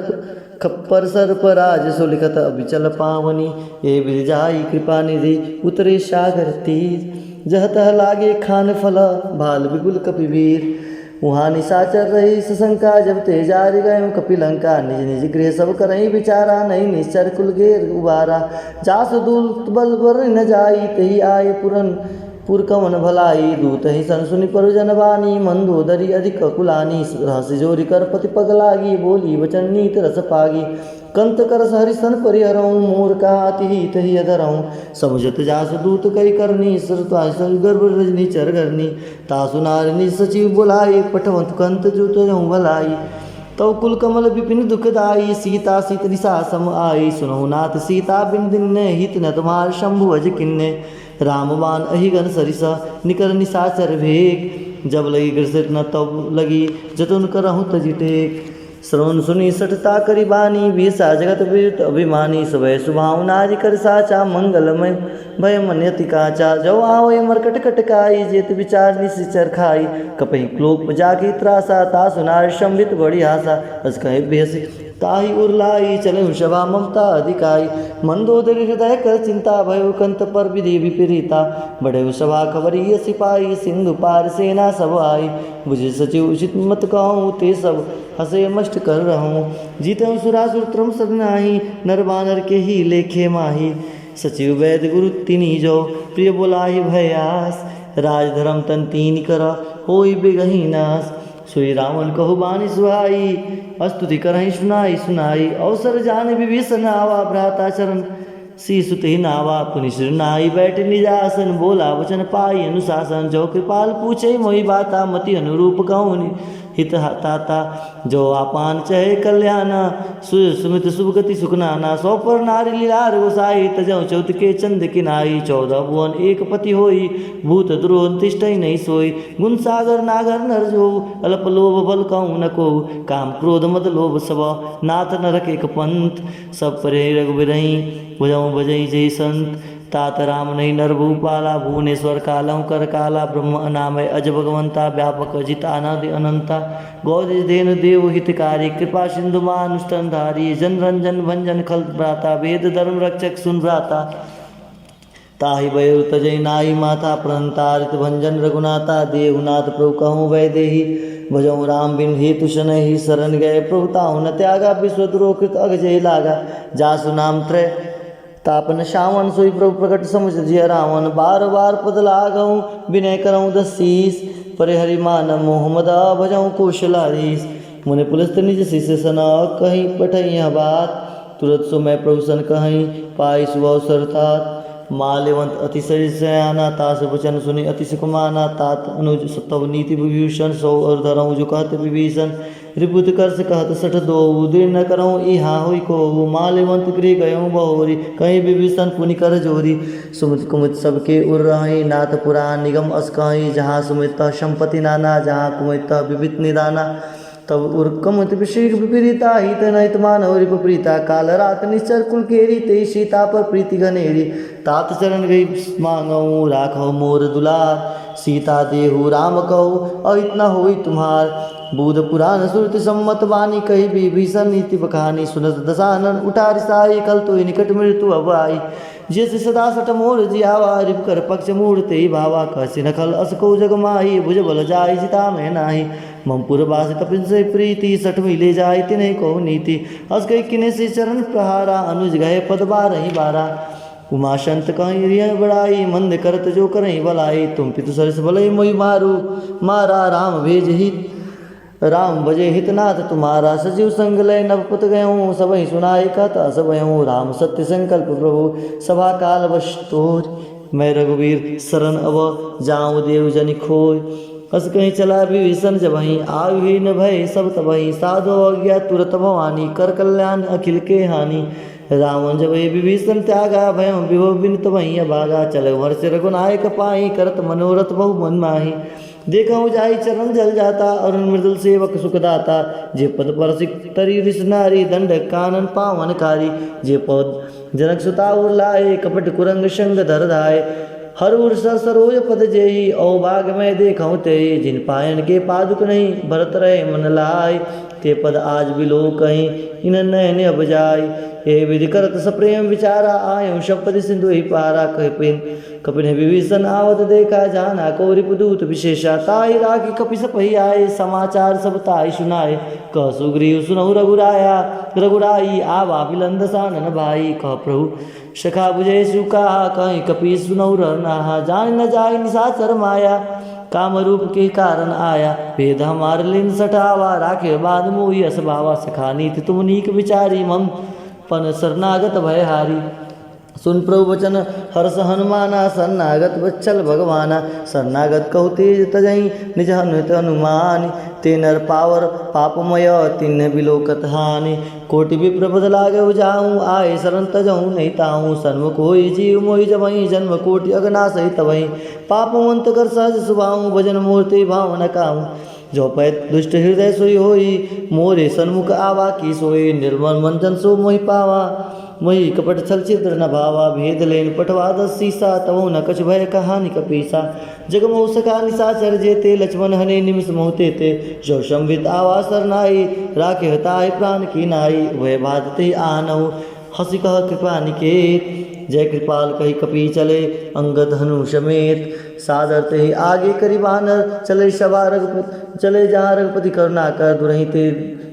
खप्पर सर्प राज सो लिखत अविचल पावनि। ए विधि जाई कृपा निधि उतरे सागर तीर। जह तह लागे खान फल भाल विपुल कपि वीर। उहाँ निशाचर रही सशंका, जब ते जारि गयो कपि लंका। निज निज गृह सब करई विचारा, नहीं निश्चर कुल गेर उबारा। जासु दूत बल बर न जाई, तेहि आए पुरन पुर कवन भलाई दूत ही सन सुनि प्रयोजन बानी, मंदोदरी अधिक कुलानी। रहसि जोरि कर पति पग लागी, बोली वचन नीत रस पागी। कंत करस हरि सन परिहरऊँ, मोर का अति हित हिय धरऊँ। समुझत जासु दूत कइ करनी, श्रुतासु गर्भ रजनी चर करनी। तासु नारि निज सचिव बोलाई, पठवत कंत जो तजहु भलाई। तव कुल कमल विपिन दुखदाई, सीता सीत निशा सम आई। सुनहु नाथ सीता बिन दिन्ने, हित न तुम्हार शंभु अज किन्ने। राम बाण अहि गन सरिस, निकर निशाचर भेग। जब लगी ग्रसित न तब लगी, जतुन करहु तजि टेग। श्रवण सुनि सठता करि बानी, बीसा जगत विदित अभिमानी। सबै सुभाव नारि कर साचा, मंगलमय भय मन अति काचा। जो आवै मरकट कटकाई, जेत विचार निशिचर खाई। कपहि क्लोप जाकी त्रासा, तासु नारि शंभित बड़ी आसा। अस कहे बेहसी ताहि उर लाई, चलेउ सभा ममता अधिकाई। मंदोदरी हृदय कर चिंता, भयउ कंत पर विधि विपरीता। बढ़ेउ सभा खबरी अस पाई, सिंधु पार सेना सब आई। बुझि सचिव उचित मत कहउँ, ते सब हँसे मष्ट कर रहउँ। जीतेउ सुरासुर त्रम सब नाही, नर बानर केहि लेखे माही। सचिव वैद गुरु तिन्ही जो, प्रिय बोलाहि भय आस। राज धरम तन तीनि कर, होई बेगही नास। सोई रावण कहु बानी सुहाई, अस्तुति करहिं सुनाई सुनाई। अवसर जानि विभीषण आवा, भ्राता चरण शीश सुतहि नावा। पुनि सिर नाई बैठ निज आसन, बोला वचन पाई अनुशासन। जो कृपाल पूछे मोहि बाता, मति अनुरूप कहूँ नि-, हित ह-, ताता। जो आपान चहे कल्याणा, सु-, सुमित सुभ गति सुख नाना। सौ पर नारि लीलार गोसाई, तजहु चौथ के चंद किनाई। चौदह भुवन एक पति होई, भूत द्रोह तिष्ठइ नहीं सोई। गुण सागर नागर नर जो, अल्प लोभ बल कहूँ न को। काम क्रोध मद लोभ सब, नाथ नरक एक पंथ। सब परे रघुबीरहि, भुजहु भजहि जहि संत। तात राम नहीं नर भूपाला, भुवनेश्वर कालहु कर काला। ब्रह्म अनामय अज भगवंता, व्यापक जित अनादि अनंता। गौरी धेनु देव हितकारी, कृपा सिंधु मानुष तन धारी। जन रंजन भंजन खल भ्राता, वेद धर्म रक्षक सुन भ्राता। ताहि भयउ तजहि नाहि माथा, प्रहंतारित भंजन रघुनाथा। देहु नाथ प्रभु कहूँ वैदेही, भजहु राम बिन हेतु सनेही। शरण गए प्रभु ताहु न त्यागा, विश्व द्रोह कृत अघ जेहि लागा। जासु नाम त्रय तापन सावन, सोई प्रभु प्रगट समुझ जिय रावन। बार बार पद लागहु विनय करहु दस शीश, परे हरि मान मोह मद भजहु कौशलाधीश। मुनि पुलस्त निज शिष्य सन, कहि पठई यह बात। तुरत सो मैं प्रभु सन कहई, पाई सुअवसर तात। माल्यवंत अति सरिस सयाना, तासु वचन सुनि अति सुख माना। तात अनुज तव नीति विभीषण, सो अउर धरहु जो कहत विभीषण। रिपुत कर्ष कहत सठ दोऊ, देर न करहु इहाँ होई कोऊ। माल्यवंत गृह गयहु बहोरी, कहि विभीषण पुनि कर जोरी। सुमित कुमित सबके उर रहई, नाथ पुरान निगम अस कहई। जहाँ सुमित तह संपत्ति नाना, जहाँ कुमित तह विविध निदाना। तब उर कुमित विषय विपरीता, हित न हित मानहु रिपु प्रीता। काल रात निश्चर कुल केरी, तेहि सीता पर प्रीति घनेरी। तात चरण गई मांगहु, राखहु मोर दुलार। सीता देहु राम कहु, अहित न होई तुम्हार। बुध पुरान सुरति सम्मत बानी, कहि विभीषण नीति बखानी। सुनत दशानन उठा रिसाई, खल तोहि निकट मृत्यु अब आई। जैसे सदा सठ मोर जियावा, रिपु कर पक्ष मूढ़ तेहि भावा। कहसि न खल अस को जग माही, भुज बल जाई जिता में नाही। मम पुर बासि तपिन से प्रीति, सठ मिले जाई तिन्है कहु नीति। अस कहि किन्हसि चरण प्रहारा, अनुज गए पद बारहि बारा। उमा संत कहि रिय बड़ाई, मंद करत जो करहि भलाई। तुम पितु सरिस बलई मोहि मारू, मारा राम भेज हित राम भजे हित नाथ तुम्हारा। सचिव संग लय नभ पत गयहु, सबहि सुनाई कहत अस भयहु। राम सत्य संकल्प प्रभु सभा काल वश तोर। मैं रघुबीर शरण अब जाऊं देव जनि खोय। अस कहि चला विभीषण जबहि, आयु हीन भय सब तबहि। साधु आज्ञा तुरत भवानी, कर कल्याण अखिल के हानि। रावण जब हे विभीषण त्यागा, भयहु विभव बिन तबहि अभागा। चलहु हर्ष रघुनायक पाई, करत मनोरथ बहु मन माही। देखहु जाई चरण जल जाता, अरुण मृदुल सेवक सुखदाता। जे पद परसि तरी रिस नारी, दंड कानन पावन कारी। जे पद जनक सुता उर लाए, कपट कुरंग संग धर धाए। हर उर सर सरोज पद जेहि, अहो भाग मैं देखहु तेहि। जिन पायन के पादुक नहीं, भरत रहे मन लाए। ते पद आज बिलोकहि, इन नयन अब जाए। ए विधि करत सप्रेम विचारा, आयहु संपदि सिंधु ही पारा। कहि प्रेम कपिन विभीषण आवत देखा, जाना को रिपुदूत विशेषा। ताहि राखि कपि सपहि आए, समाचार सब ताहि सुनाए। कह सुग्रीव सुनहु रघुराया, रघुराई आवा मिलन दसानन भाई। कह प्रभु सखा बुझे सु कहा, कहि कपि सुनहु रघुनाहा। जानि न जाहि निशाचर माया, काम रूप के कारण आया। भेद हमार लीन सठावा, राखे बाँध मोहि अस भावा। सखा नीति तुम नीक विचारी, मम पन शरणागत भय हारी। सुन प्रभु वचन हर्ष हनुमाना, शरणागत वत्सल भगवाना। शरणागत कहु तेज तजहि, निज हनुमत हनुमानि। ते नर पावर पापमय, तिन्ह बिलोकत हानि। कोटि विप्र पद लागे उजाऊं, आए शरण तजहु नहीं ताऊं। सन्मुख होई जीव मोहि जबहि, जन्म कोटि अगना सहित तबहि। पाप अंत कर सहज सुभाऊं, भजन मोर ते भाव न काऊं। जो पै दुष्ट हृदय सोई होई, मोरे सन्मुख आवा की सोई। निर्मल मन जन सो मोहि पावा, मोहि कपट छल छिद्र न भावा। भेद लेन पठवा दस सीसा, तबहु न कछु भय कहानि कपीसा। जग मोह सका निशाचर जेते, लक्ष्मण हने निमिष मोह तेते। जो संवित आवा सरनाई, राखे हताहि प्राण की नाई। उभय भात तेहि आनहु, हँसि कह कृपा निकेत। जय कृपाल कहि कपि चले, अंगद हनु समेत। सादर तेहि आगे करि बानर, चले सभा रघुपति, चले जहाँ रघुपति करुणाकर। दुरहिं ते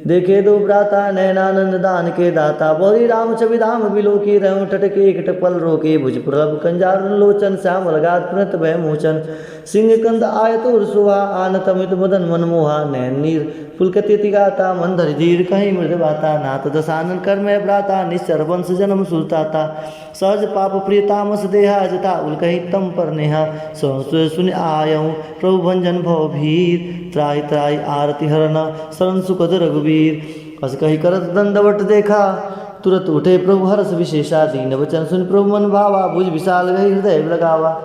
देखे दो भ्राता, नयनानंद दान के दाता। बहुरि राम छवि धाम बिलोकी, रहउँ ठठ के एकटक पल रोकी। भुज प्रलभ कंजारुण लोचन, श्यामल गात्र पुनत भय मोचन। सिंह कंद आयत उर शोभा, आनत अमित मदन मन मोहा। नयन नीर पुलकित अति गाता, मन धरि धीर कहि मृदु बाता। नाथ दसानन कर मय भ्राता, निश्चर वंश जनम सुरताता। सहज पाप प्रिय तामस देहा, जथा उलकहि तम पर नेहा। सहस सुनि आयउँ प्रभु भंजन भव भीर, त्राहि त्राहि आरति हरन शरण सुखद रघुबीर। अस कहि करत दंडवत देखा, तुरत उठे प्रभु हरष विशेषा। दीन वचन सुनि प्रभु मन भावा, भुज विशाल गहि हृदय लगावा।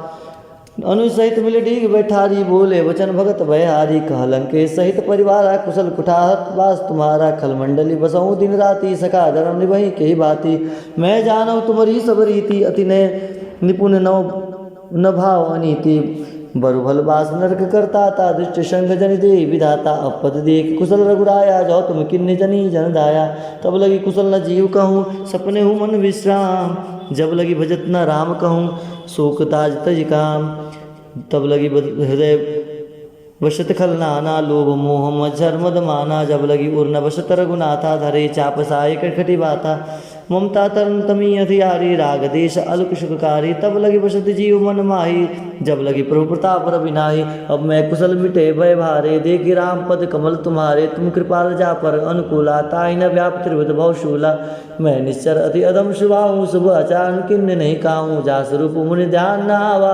अनुज सहित मिलि डीग बैठारी, बोले वचन भगत भयहारी। कह लंकेश सहित परिवारा, कुशल कुठार बास तुम्हारा। खल मंडली बसहु दिन राति, सखा धर्म निबहिं केहि बाति। मैं जानउ तुमरी सब रीति, अति नय निपुन नव न भाव अनीति। बरु भल बास नरक करताता, दुष्ट संग जनि देइ विधाता। अब पद देखि कुशल रघुराया, जउ तुम कीन्ह जनि जन दाया। तब लगि कुशल न जीव कहउँ, सपनेहु मन विश्राम। जब लगि भजत न राम कहउँ, शोक ताज तजि काम। तब लगि बद-, हृदय बसत खल नाना, लोभ मोह मच्छर मद माना। जब लगि उर न बसत रघुनाथा, धरे चाप साय कटि कटि बाथा। ममता तरन तमी अधियारी, राग देश अलक सुखकारी। तब लगि बसत जीव मन माही, जब लगि प्रभु प्रताप रवि नाही। अब मैं कुशल मिटे भय भारे, देखि राम पद कमल तुम्हारे। तुम कृपाल जा पर अनुकूला, ताहि न व्याप त्रिविध भव शूला। मैं निश्चर अति अधम सुभाऊँ, शुभ आचरण कीन्ह नहीं काऊँ। जासु रूप मुनि ध्यान न आवा,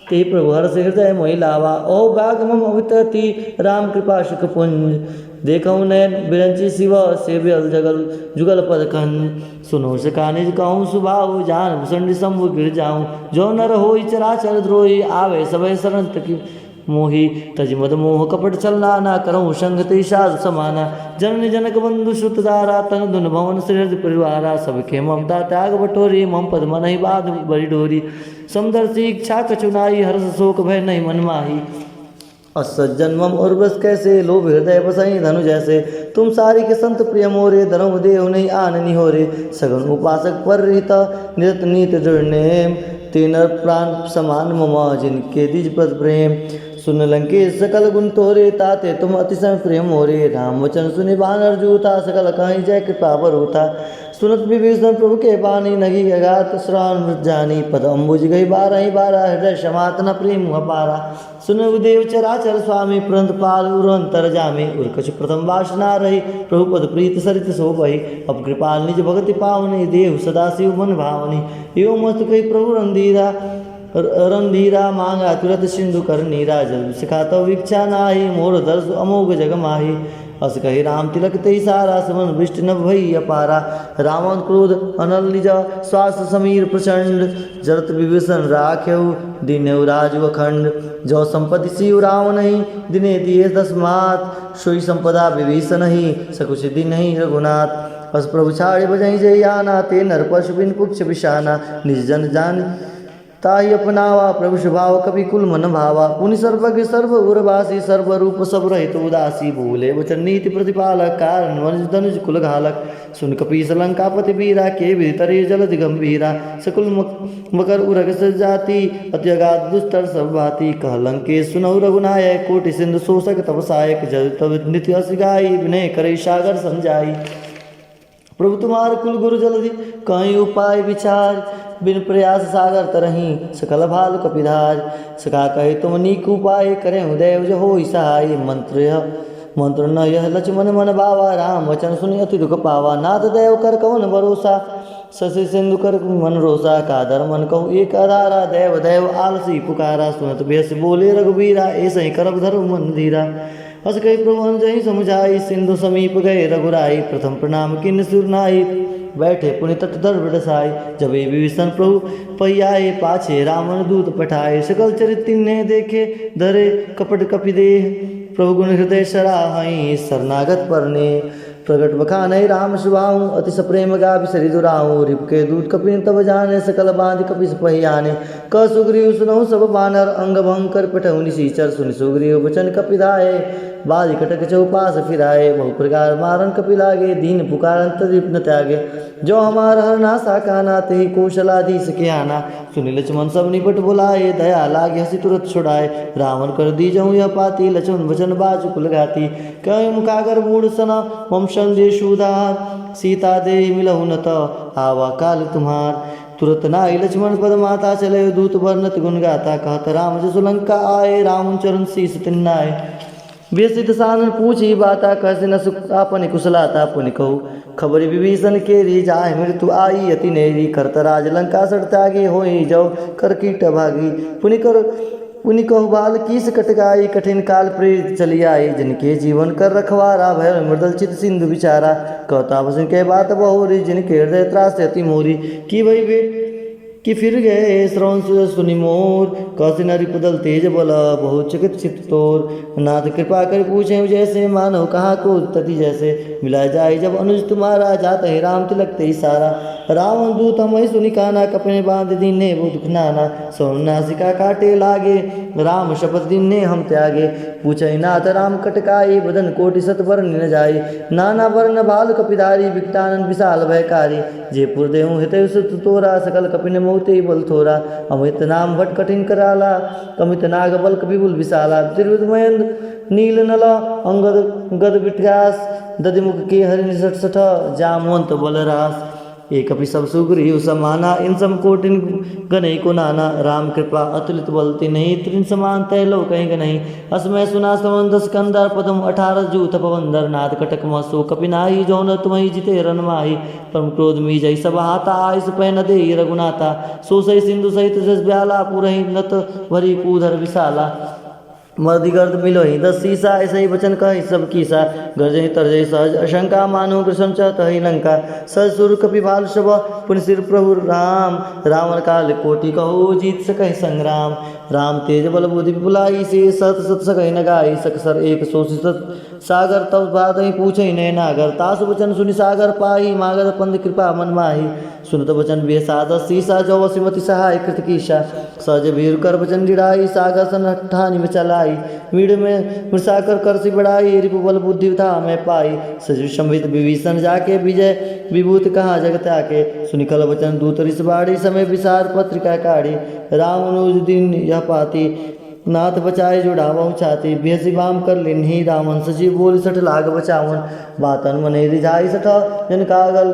तेहि प्रभु हरषि हृदय मोहि लावा। ओहु बाग मम अवितति, राम कृपा सुख पुंज। देखउँ नयन बिरंचि शिव, सेव्य जगल जुगल पद कंज। सुनहु सखा निज कहउँ सुभाऊ, जान भुसंडि शंभु गिर जाऊँ। जो नर होई चराचर द्रोही, आवे सबै शरण तकी मोही। तजि मद मोह कपट छल नाना, करहु संग तेहि साधु समाना। जननी जनक बंधु सुत दारा, तन धन भवन सृहृद परिवारा। सब खेम ममता त्याग बटोरी, मम पद मनहि बाँध बरि डोरी। समदर्शी इच्छा कछु नाई, हर्ष शोक भय नहीं मन माही। अस सज्जन मम उर बस कैसे, लोभ हृदय बसहिं धनु जैसे। तुम सारिक संत प्रिय मोरे, धरहु देहु नहीं आन निहोरे। सगुन उपासक पर रहित, निरत नीत दृढ़ नेम। ते नर प्राण समान मम, जिनके द्विज पद प्रेम। सुन लंकेश सकल गुन तोहरे, ताते तुम अतिशय प्रिय मोरे। राम वचन सुनि बानर जूथा, सकल कहि जय कृपा बरउथा। सुनत विभीषण प्रभु के बानी, नगि अगाध श्रवण मृत जानी। पद अम्बुज गहि बारहि बारा, हृदय समात न प्रेम अपारा। सुनहु देव चराचर स्वामी, पुरंद पाल उर अंतरजामी। उर कछु प्रथम बास न रही, प्रभु पद प्रीत सरित सो बही। अब कृपाल निज भगति पावनी, देहु सदा शिव मन भावनी। एवं मस्तु कहि प्रभु रणधीरा, र-, रणधीरा मांगा तुरत सिंधु कर नीरा। जल सखा तव इच्छा नाही, मोर दर्श अमोघ जग माही। अस कहि राम तिलक तेहि सारा, सुमन वृष्टि नभ भई अपारा। रावण क्रोध अनल निज, श्वास समीर प्रचंड। जरत विभीषण राखेउ, दीन्हेउ राजु अखंड। जो संपत्ति सिउ रावनहि, दिन्हे दिए दस मात। सोई संपदा विभीषनहि, सकुचि दीन्हहि रघुनाथ। अस प्रभु छाड़ि बजहि जहियाना, ते नर पशु बिन पुच्छ बिसाना। निज जन जान ताहि अपनावा प्रभु स्वभाव कपि कुल मन भावा। पुनि सर्वज्ञ सर्व उरवासी, सर्व रूप सब रहित उदासी। बोले वचन नीति प्रतिपालक, कारण वनिज तनुज कुल घालक। सुन कपीस लंकापति वीरा, के विधि तरे जलधि गंभीरा। सकुल मक-, मकर उरग सजाति, अति अगाध दुस्तर सब भांति। कह लंकेश सुनहु रघुनायक, कोटि सिंधु शोषक तव सहायक। जल तव नित अस गाई, विनय करइ सागर सम जाई। प्रभु तुम्हार कुल गुरु जलधि कहीं उपाय विचार, बिन प्रयास सागर तरहीं सकल भालु कपिधार। सका कहे तुम नीक उपाय, करेहु दैव जो होई सहाय। मंत्र यह, मंत्र न यह लक्ष्मण मन भावा, राम वचन सुनि अति दुख पावा। नाथ दैव कर कवन भरोसा, शशि सिंधु कर मन रोसा। कादर मन कहु एक अधारा, दैव दैव आलसी पुकारा। सुनत बेस बोले रघुबीरा, ऐसहि करब धरहु मन धीरा। अस कहि प्रभु अनुजहि समुझाई, सिंधु समीप गए रघुराई। प्रथम प्रणाम कीन्ह सिर नाई, बैठे पुनि तट धर बिडसाई। जब ए विभीषण प्रभु पहियाए, पाछे रावण दूत पठाए। सकल चरित तिन्हे देखे, धरे कपट कपि देह। प्रभु गुण हृदय सराहइ, शरणागत पर नेह। प्रगट बखानइ राम सुभाऊ, अति सप्रेम गावि सरि दुराऊ। रिपुके दूत कपिन तब जाने, सकल बाँधि कपिस पहियाने। कह सुग्रीव सुनहु सब बानर, अंग भंग कर पेठहु निसीचर। सुनि सुग्रीव बचन कपि धाये, बाजि कटक चहुपास फिराये। बहु प्रकार मारन कपि लागे, दीन पुकारन तद्रिप न त्यागे। जो हमार हर नासा काना, तेहि कोसलाधीस के आना। सुनि लक्ष्मण सब निपट बुलाए, दया लागे हँसि तुरत छुड़ाए। रावण कर दीजहु यह पाती, लक्ष्मण बचन बाजु कुल घाती। कहे मुखागर मूढ़ सना, मम संदेश उधार। सीता देहि मिलहु न त, आवा काल तुम्हार। तुरत नाई लक्ष्मण पद माता, चले दूत बरनत गुण गाथा। कहत राम जसु लंका आए, रावण चरण शीस तिन्नाए। बेसित सानन पूछी बाता, कहसिन सु-, आपनि कुशलाता। पुनि कहु खबरि विभीषण केरी, जाहि मृत्यु आई अति नेरी। करत राज लंका सठ त्यागी, होई जव कर कीट भागी। पुनि कर पुनि कहु बाल कीस कटकाई, कठिन काल प्रेरित चली आई। जिनके जीवन कर रखवारा, भय मृदल चित सिंधु विचारा। कहता वचन के बात बहुरी, जिनके हृदय त्रास अति मोरी। कि भई बे-, कि फिर गए श्रवण सुनि मोर। कहसिन नरिपुदल तेज बल, बहुत चकित चित तोर। नाथ कृपा करि पूछे जैसे, मानव कहा को तति जैसे। मिला जाई जब अनुज तुम्हारा, जात है राम तिलक तेई सारा। रावण दूत हमहि सुनि काना, कपिन बाँधि दीन्हे बहु दुख नाना। सवन नासिका काटे लागे, राम शपथ दीन्हे हम त्यागे। पूछहि नाथ राम कटकाई, बदन कोटि सत बरनि न जाई। नाना बरन भालु कपिधारी, विकटानन विशाल भयकारी। जे पुर देहु हितहि सुत तोरा, सकल कपिन मोहि तेहि बल थोरा। अमित नाम भट कठिन कराला, अमित नाग बल कपि बल विशाला। त्रिविध मयंद नील नल अंगद गद विटगास, दधि मुख के हरि निसठ सठ, जामवंत बलरास। ए कपि सब सुग्रीव समाना, इन सम कोटिन गनई को नाना। राम कृपा अतुलित बल तिन्ही, तृण समान तैं लोकहि गनई। अस मय सुना सवन दस कंदर, पदम अठारस जूथ पवंदर। नाथ कटक मह सो कपि नाही, जौन तुम्हहि जिते रन माही। परम क्रोध मीजहि सब हाथा, आइस पै न देइ रघुनाथा। सो सहि सिंधु सहित जस ब्याला, पुरहि नत भरी कूधर विशाला। मरदि गर्द मिलहि दस सीसा, ऐसहि वचन कहहि सब कीसा। गर्जहि तरजहि सहज अशंका, मानहु ग्रसन चहत हरि लंका। सहज सुर कपि भालु सब, पुनि सिर प्रभु राम। रावण काल कोटि कहु, जीत सकहि संग्राम। राम तेज बल बुद्धि विपुलाई, से सहत सत सकहि न गाई। सकसर एक सोसि सत सागर, तब बातहि पूछहि नय नागर। तासु वचन सुनि सागर पाही, मागध पंथ कृपा मन माही। सुनत वचन बिहसा दस सीसा, जौ असिमति सहाय कृत कीसा। सहज भीर कर वचन डिड़ाई, सागर सन ठानि में चलाई। मीड़ में मृषा कर करसि बड़ाई, रिपु बल बुद्धि था में पाई। सचिव संभित विभीषण जाके, विजय विभूति कहा जगत आके। सुनि खल वचन दूत रिस बाढ़ी, समय विसार पत्रिका काढ़ी। राम अनुज दीन्ह यह पाती, नाथ बचाए जुड़ावहु छाती। बिहसि बाम कर लीन्ही रावण, सचिव बोलि सठ लाग बचावन। बातन मने रिझाई सठ जन कागल,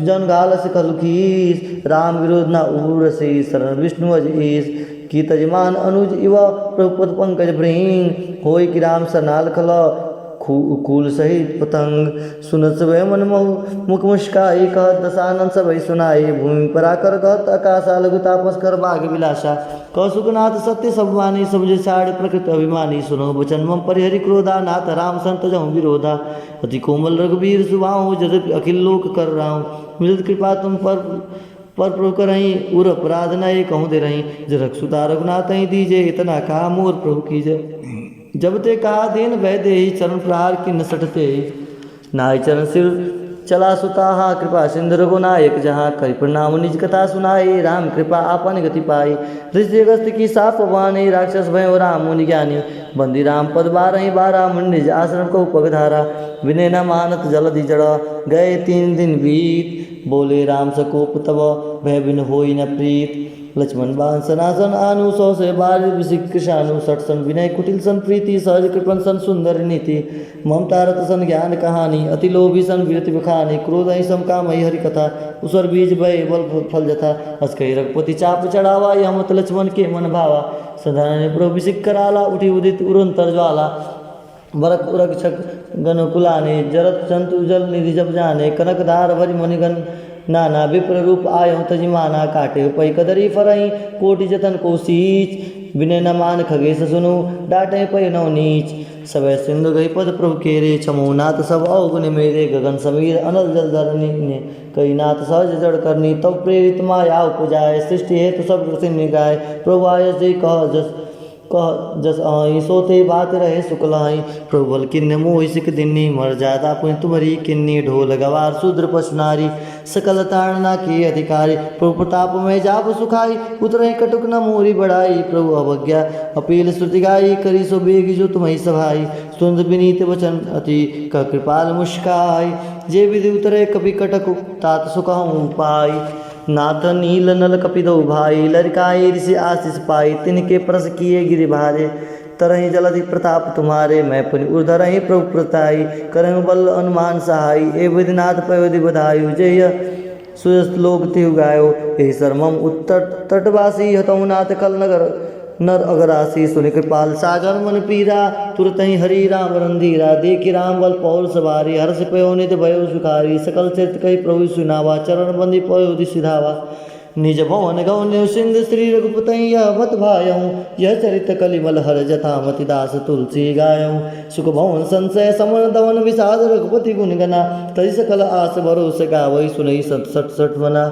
जन गाल सिखल खीस। राम विरोध न उरसि शरण विष्णु अज ईस। कि तजमान अनुज इव प्रभु पद पंकज भृंग। होई कि राम सरनाल खल खू-, कूल सहित पतंग। सुनत सबे मन महु मुख मुस्काई, कहत दसानन सबे सुनाई। भूमि पराकर कहत अकासा, लघु तापस कर बाग विलासा। कह सुखनाथ सत्य सब मानी, समुझ छाड़ प्रकृति अभिमानी। सुनहु वचन मम परिहरि क्रोधा, नाथ राम सन तजहु विरोधा। अति कोमल रघुबीर सुभाहु, जदपि अखिल लोक कर राहु। मिलत कृपा तुम पर, पर प्रभु करहीं, उर अपराध न एकहु देरहीं। जनक सुता रघुनाथहि दीजे, इतना कहा मोर प्रभु कीजे। जब ते कहा दीन भय देहि, चरण प्रहार कीन्ह सठ तेहि। नाहि चरण सिर चला सुताहा कृपा सिंधु रघुनायक जहाँ, करि प्रणाम निज कथा सुनाई, राम कृपा आपन गति पाई। ऋषि अगस्त की साप बानी, राक्षस भयो राम मुनि ज्ञानी। बंदी राम पद बारही बारा, मुनि निज आश्रम को पग धारा। विनय न मानत जलधि जड़, गए तीन दिन बीत। बोले राम सकोप तब, भय बिन होई न प्रीत। लक्ष्मण बाण सनासन आनु, सौ से बार विषिक कृशानु। सठ सन विनय कुटिल सन प्रीति, सहज कृपण सन सुंदर नीति। ममता रत सन ज्ञान कहानी, अति लोभी सन विरति बखानी। क्रोध ही सम काम ही हरि कथा, उसर बीज भय बल फल जथा। अस कहि रघुपति चाप चढ़ावा, यह मत लक्ष्मण के मन भावा। सदा नैन प्रभु विषिक कराला, उठी उदित उरंतर ज्वाला। भरत रक्षक गण कुलाने, जरत जंतु जल निधि जब जाने। कनक धार भरि मणिगण नाना, विप्र रूप आयो तजि माना। काटे पै कदरी फरहि, कोटि जतन को सीच। विनय न मान खगेश सुनु, डाटे पै नव नीच। सबै सिंधु गहि पद प्रभु केरे, क्षमो नाथ सब अवगुण मेरे। गगन समीर अनल जल धरनी ने, कही नाथ सहज जड़ करनी। तब प्रेरित माया उपजाए, सृष्टि हेतु सब कृति निगाए। प्रभु आयस जे कह जस कह जस आई, सो ते बात रहे सुख लाई। प्रभु बल किन्ने मोहि सिख दिन्नी, मर जादा पुनि तुम्हरी किन्नी। ढोल गवार शूद्र पशु नारी, सकल ताड़ना के अधिकारी। प्रभु प्रताप में जाब सुखाई, उतरहि कटुक न मोरी बड़ाई। प्रभु अवज्ञा अपील श्रुति गाई, करी सो बेग जो तुम्हरी सभाई। सुंदर विनीत वचन अति कह कृपाल मुस्काई। जे विधि उतरे कपि कटक, तात सुखहु पाई। नाथ नील नल कपि दो भाई, लरिकाए ऋषि आशीष पाई। तिनके परस किए गिरि भारे, तरहि जलधि प्रताप तुम्हारे। मैं पुनि उर धरहि प्रभु परताई, करहु बल अनुमान सहाई। ए विधि नाथ पयो दि बधायु, जेहि सुयस लोक तिहु गायो। एहि सर मम उत्तर तटवासी, हतहु नाथ खल नगर नर अगरासी। सुनि कृपाल सागर मन पीरा, तुरतहि हरि राम रंधीरा। देखि राम बल पौर सवारी, हर्ष पयो नित भयो सुखारी। सकल चरित कहि प्रभु सुनावा, चरण बंदी पयो दि सिधावा। निज भवन गवन्यु सिंधु श्री रघुपतहि यह मत भायहु। यह चरित कलिमल हर जथा मति दास तुलसी गायहु। सुख भवन संशय समन दमन विषाद रघुपति गुण गना। तजि सकल आस भरोस गावइ सुनइ सत सत सठ मना।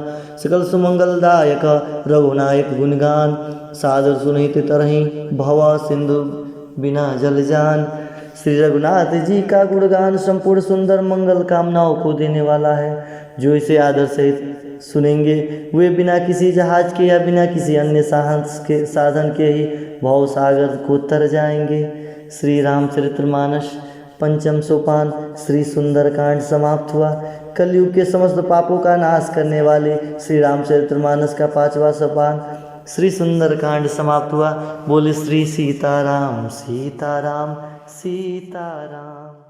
सकल सुमंगल दायक रघुनायक गुणगान। सादर सुनहित तरहि भव सिंधु बिना जल जान। श्री रघुनाथ जी का गुणगान संपूर्ण सुंदर मंगल कामनाओं को देने वाला है। जो इसे आदर सहित सुनेंगे, वे बिना किसी जहाज के या बिना किसी अन्य साहस के, साधन के ही भव सागर को तर जाएंगे। श्री रामचरितमानस पंचम सोपान श्री सुंदरकांड समाप्त हुआ। कलयुग के समस्त पापों का नाश करने वाले श्री रामचरितमानस का पांचवा सोपान श्री सुंदरकांड समाप्त हुआ। बोले श्री सीताराम, सीताराम, सीताराम।